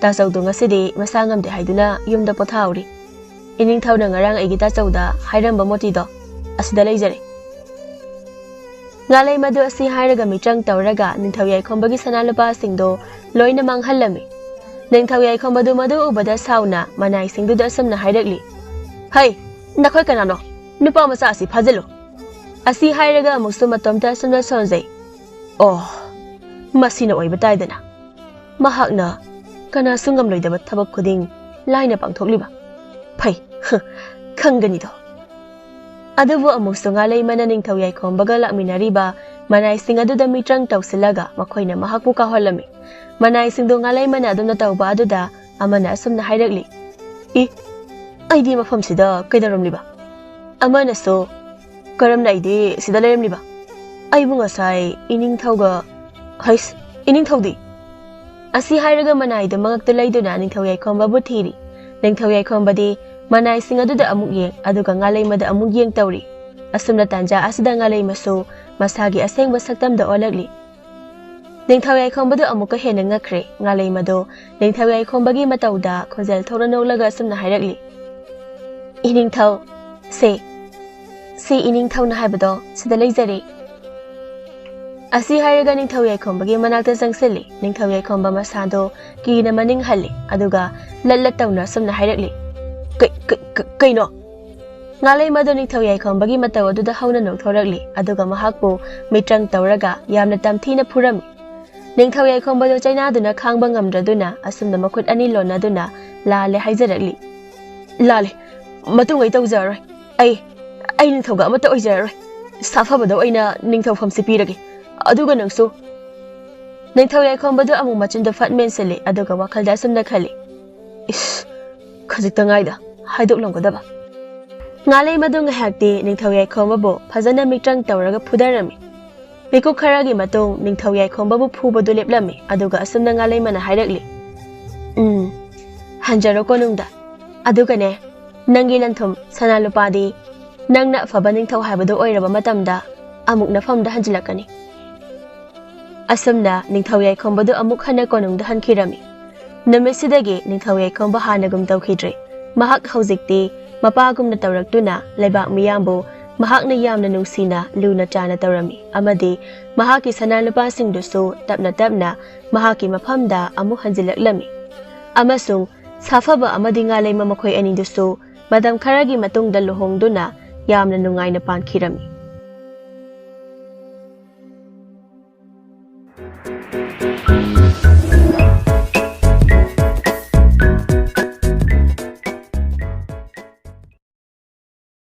ꯇꯥꯆꯧꯗꯣ ꯉꯁꯤꯗꯤ ꯃꯁꯥ ꯉꯝꯗꯦ ꯍꯥꯏꯗꯨꯅ ꯌꯨꯝꯗ ꯄꯣꯊꯥꯍꯧꯔꯤ꯫ ꯏꯅꯤꯡꯊꯧꯅ ꯉꯔꯥꯡ ꯑꯩꯒꯤ ꯇꯥꯆꯧꯗ ꯍꯥꯏꯔꯝꯕ ꯃꯣꯇꯤꯗꯣ ꯑꯁꯤꯗ ꯂꯩꯖꯔꯦ"꯫ ꯉꯥꯂꯩꯃꯗꯨ ꯑꯁꯤ ꯍꯥꯏꯔꯒ ꯃꯤꯇ꯭ꯔꯪ ꯇꯧꯔꯒ ꯅꯤꯡꯊꯧ ꯌꯥꯏꯈꯣꯝꯕꯒꯤ ꯁꯅꯥ ꯂꯨꯄꯥꯁꯤꯡꯗꯣ ꯂꯣꯏꯅ ꯃꯥꯡꯍꯜꯂꯝꯃꯤ꯫ ꯅꯤꯡꯊꯧ ꯌꯥꯏꯈꯣꯝꯕꯗꯨ ꯃꯗꯨ ꯎꯕꯗ ꯁꯥꯎꯅ ꯃꯅꯥꯏꯁꯤꯡꯗꯨꯗ ꯑꯁꯨꯝꯅ ꯍꯥꯏꯔꯛꯂꯤ, "ꯍꯩ, ꯅꯈꯣꯏ ꯀꯅꯥꯅꯣ? ꯅꯨꯄꯥ ꯃꯆꯥ ꯑꯁꯤ ꯐꯥꯖꯤꯜꯂꯨ"꯫ ꯑꯁꯤ ꯍꯥꯏꯔꯒ ꯑꯃꯨꯛꯁꯨ ꯃꯇꯣꯝꯇ ꯑꯁꯨꯝꯅ ꯁꯣꯟꯖꯩ, "ꯑꯣ, ꯃꯁꯤꯅ ꯑꯣꯏꯕ ꯇꯥꯏꯗꯅ꯫ ꯃꯍꯥꯛꯅ ꯀꯅꯥꯁꯨ ꯉꯝꯂꯣꯏꯗꯕ ꯊꯕꯛ ꯈꯨꯗꯤꯡ ꯂꯥꯏꯅ ꯄꯥꯡꯊꯣꯛꯂꯤꯕ꯫ ꯐꯩ, ꯈꯪꯒꯅꯤꯗꯣ"꯫ ꯑꯗꯨꯕꯨ ꯑꯃꯨꯛꯁꯨ ꯉꯥꯂꯩꯃꯅ ꯅꯤꯡꯊꯧ ꯌꯥꯏꯈꯣꯝꯕꯒ ꯂꯥꯛꯃꯤꯟꯅꯔꯤꯕ ꯃꯅꯥꯏꯁꯤꯡ ꯑꯗꯨꯗ ꯃꯤꯇ꯭ꯔꯪ ꯇꯧꯁꯤꯜꯂꯒ ꯃꯈꯣꯏꯅ ꯃꯍꯥꯛꯄꯨ ꯀꯥꯎꯍꯜꯂꯝꯃꯤ꯫ ꯃꯅꯥꯏꯁꯤꯡꯗꯨ ꯉꯥꯂꯩꯃꯅ ꯑꯗꯨꯝꯅ ꯇꯧꯕ ꯑꯗꯨꯗ ꯑꯃꯅ ꯑꯁꯨꯝꯅ ꯍꯥꯏꯔꯛꯂꯤ, "ꯏ, ꯑꯩꯗꯤ ꯃꯐꯝꯁꯤꯗ ꯀꯩꯗꯧꯔꯝꯂꯤꯕ?" ꯑꯃꯅꯁꯨ, "ꯀꯔꯝꯅ ꯑꯩꯗꯤ ꯁꯤꯗ ꯂꯩꯔꯝꯂꯤꯕ? ꯑꯩꯕꯨ ꯉꯁꯥꯏ ꯏꯅꯤꯡꯊꯧꯒ"꯫ "ꯍꯩꯁ, ꯏꯅꯤꯡꯊꯧꯗꯤ?" ꯑꯁꯤ ꯍꯥꯏꯔꯒ ꯃꯅꯥꯏꯗꯨ ꯃꯉꯛꯇ ꯂꯩꯗꯨꯅ ꯅꯤꯡꯊꯧ ꯌꯥꯏꯈꯣꯝꯕꯕꯨ ꯊꯤꯔꯤ꯫ ꯅꯤꯡꯊꯧ ꯌꯥꯏꯈꯣꯝꯕꯗꯤ ꯃꯅꯥꯏꯁꯤꯡ ꯑꯗꯨꯗ ꯑꯃꯨꯛ ꯌꯦꯡ, ꯑꯗꯨꯒ ꯉꯥꯂꯩꯃꯗ ꯑꯃꯨꯛ ꯌꯦꯡ ꯇꯧꯔꯤ꯫ ꯑꯁꯨꯝꯅ ꯇꯥꯟꯖꯥ ꯑꯁꯤꯗ ꯉꯥꯂꯩꯃꯁꯨ ꯃꯁꯥꯒꯤ ꯑꯁꯦꯡꯕ ꯁꯛꯇꯝꯗ ꯑꯣꯜꯂꯛꯂꯤ꯫ ꯅꯤꯡꯊꯧ ꯌꯥꯏꯈꯣꯝꯕꯗꯨ ꯑꯃꯨꯛꯀ ꯍꯦꯟꯅ ꯉꯛꯈ꯭ꯔꯦ꯫ ꯉꯥꯂꯩꯃꯗꯣ ꯅꯤꯡꯊꯧ ꯌꯥꯏꯈꯣꯝꯕꯒꯤ ꯃꯇꯧꯗ ꯈꯣꯟꯖꯦꯜ ꯊꯣꯛꯅ ꯅꯣꯛꯂꯒ ꯑꯁꯨꯝꯅ ꯍꯥꯏꯔꯛꯂꯤ, "ꯏꯅꯤꯡꯊꯧ, ꯁꯦ, ꯁꯤ ꯏꯅꯤꯡꯊꯧꯅ ꯍꯥꯏꯕꯗꯣ ꯁꯤꯗ ꯂꯩꯖꯔꯦ"꯫ ꯑꯁꯤ ꯍꯥꯏꯔꯒ ꯅꯤꯡꯊꯧ ꯌꯥꯏꯈꯣꯝꯕꯒꯤ ꯃꯅꯥꯛꯇ ꯆꯪꯁꯤꯜꯂꯤ꯫ ꯅꯤꯡꯊꯧ ꯌꯥꯏꯈꯣꯝꯕ ꯃꯁꯥꯗꯣ ꯀꯤꯅ ꯃꯅꯤꯡ ꯍꯜꯂꯤ, ꯑꯗꯨꯒ ꯂꯠ ꯂꯠ ꯇꯧꯅ ꯑꯁꯨꯝꯅ ꯍꯥꯏꯔꯛꯂꯤ, "ꯀꯩ-, ꯀꯩ-, ꯀꯩ-, ꯀꯩꯅꯣ?" ꯉꯥꯂꯩꯃꯗꯣ ꯅꯤꯡꯊꯧ ꯌꯥꯏꯈꯣꯝꯕꯒꯤ ꯃꯇꯧ ꯑꯗꯨꯗ ꯍꯧꯅ ꯅꯣꯛꯊꯣꯔꯛꯂꯤ, ꯑꯗꯨꯒ ꯃꯍꯥꯛꯄꯨ ꯃꯤꯇ꯭ꯔꯪ ꯇꯧꯔꯒ ꯌꯥꯝꯅ ꯇꯝꯊꯤꯅ ꯐꯨꯔꯝꯃꯤ꯫ ꯅꯤꯡꯊꯧ ꯌꯥꯏꯈꯣꯝꯕꯗꯣ ꯆꯩꯅꯥꯗꯨꯅ ꯈꯥꯡꯕ ꯉꯝꯗ꯭ꯔꯗꯨꯅ ꯑꯁꯨꯝꯅ ꯃꯈꯨꯠ ꯑꯅꯤ ꯂꯣꯟꯅꯗꯨꯅ ꯂꯥꯜꯂꯦ ꯍꯥꯏꯖꯔꯛꯂꯤ, "ꯂꯥꯜꯂꯦ, ꯃꯇꯨꯡ ꯑꯩ ꯇꯧꯖꯔꯔꯣꯏ꯫ ꯑꯩ, ꯑꯩ ꯅꯤꯡꯊꯧꯒ ꯑꯃꯠꯇ ꯑꯣꯏꯖꯔꯔꯣꯏ"꯫ ꯁꯥꯐꯕꯗ ꯑꯣꯏꯅ ꯅꯤꯡꯊꯧꯐꯝꯁꯤ ꯄꯤꯔꯒꯦ꯫ ꯑꯗꯨꯒ ꯅꯪꯁꯨ꯫ ꯅꯤꯡꯊꯧ ꯌꯥꯏꯈꯣꯝꯕꯗꯨ ꯑꯃꯨꯛ ꯃꯆꯤꯟꯗꯨ ꯐꯠ ꯃꯦꯟꯁꯤꯜꯂꯤ, ꯑꯗꯨꯒ ꯋꯥꯈꯜꯗ ꯑꯁꯨꯝꯅ ꯈꯜꯂꯤ, "ꯏꯁ, ꯈꯖꯤꯛꯇ ꯉꯥꯏꯗ ꯍꯥꯏꯗꯣꯛꯂꯝꯒꯗꯕ"꯫ ꯉꯥꯂꯩꯃꯗꯨ ꯉꯥꯏꯍꯥꯛꯇꯤ ꯅꯤꯡꯊꯧ ꯌꯥꯏꯈꯣꯝꯕꯕꯨ ꯐꯖꯅ ꯃꯤꯇ꯭ꯔꯪ ꯇꯧꯔꯒ ꯐꯨꯗꯔꯝꯃꯤ꯫ ꯃꯤꯀꯨꯞ ꯈꯔꯒꯤ ꯃꯇꯨꯡ ꯅꯤꯡꯊꯧ ꯌꯥꯏꯈꯣꯝꯕꯕꯨ ꯐꯨꯕꯗꯨ ꯂꯦꯞꯂꯝꯃꯤ, ꯑꯗꯨꯒ ꯑꯁꯨꯝꯅ ꯉꯥꯂꯩꯃꯅ ꯍꯥꯏꯔꯛꯂꯤ, "ꯎꯝ, ꯍꯟꯖꯔꯣ ꯀꯣꯅꯨꯡꯗ꯫ ꯑꯗꯨꯒꯅꯦ, ꯅꯪꯒꯤ ꯂꯟꯊꯨꯝ ꯁꯅꯥ ꯂꯨꯄꯥꯗꯤ ꯅꯪꯅ ꯑꯐꯕ ꯅꯤꯡꯊꯧ ꯍꯥꯏꯕꯗꯨ ꯑꯣꯏꯔꯕ ꯃꯇꯝꯗ ꯑꯃꯨꯛ ꯅꯐꯝꯗ ꯍꯟꯖꯤꯜꯂꯛꯀꯅꯤ"꯫ ꯑꯁꯨꯝꯅ ꯅꯤꯡꯊꯧ ꯌꯥꯏꯈꯣꯝꯕꯗꯨ ꯑꯃꯨꯛ ꯍꯟꯅ ꯀꯣꯅꯨꯡꯗ ꯍꯟꯈꯤꯔꯝꯃꯤ꯫ ꯅꯨꯃꯤꯠꯁꯤꯗꯒꯤ ꯅꯤꯡꯊꯧ ꯌꯥꯏꯈꯣꯝꯕ ꯍꯥꯟꯅꯒꯨꯝ ꯇꯧꯈꯤꯗ꯭ꯔꯦ꯫ ꯃꯍꯥꯛ ꯍꯧꯖꯤꯛꯇꯤ ꯃꯄꯥꯒꯨꯝꯅ ꯇꯧꯔꯛꯇꯨꯅ ꯂꯩꯕꯥꯛ ꯃꯤꯌꯥꯝꯕꯨ ꯃꯍꯥꯛꯅ ꯌꯥꯝꯅ ꯅꯨꯡꯁꯤꯅ ꯂꯨꯅ ꯆꯥꯅ ꯇꯧꯔꯝꯃꯤ, ꯑꯃꯗꯤ ꯃꯍꯥꯛꯀꯤ ꯁꯅꯥ ꯂꯨꯄꯥꯁꯤꯡꯗꯨꯁꯨ ꯇꯞꯅ ꯇꯞꯅ ꯃꯍꯥꯛꯀꯤ ꯃꯐꯝꯗ ꯑꯃꯨꯛ ꯍꯟꯖꯤꯜꯂꯛꯂꯝꯃꯤ꯫ ꯑꯃꯁꯨꯡ ꯁꯥꯐꯕ ꯑꯃꯗꯤ ꯉꯥꯂꯩꯃ ꯃꯈꯣꯏ ꯑꯅꯤꯗꯨꯁꯨ ꯃꯇꯝ ꯈꯔꯒꯤ ꯃꯇꯨꯡꯗ ꯂꯨꯍꯣꯡꯗꯨꯅ ꯌꯥꯝꯅ ꯅꯨꯡꯉꯥꯏꯅ ꯄꯥꯟꯈꯤꯔꯝꯃꯤ꯫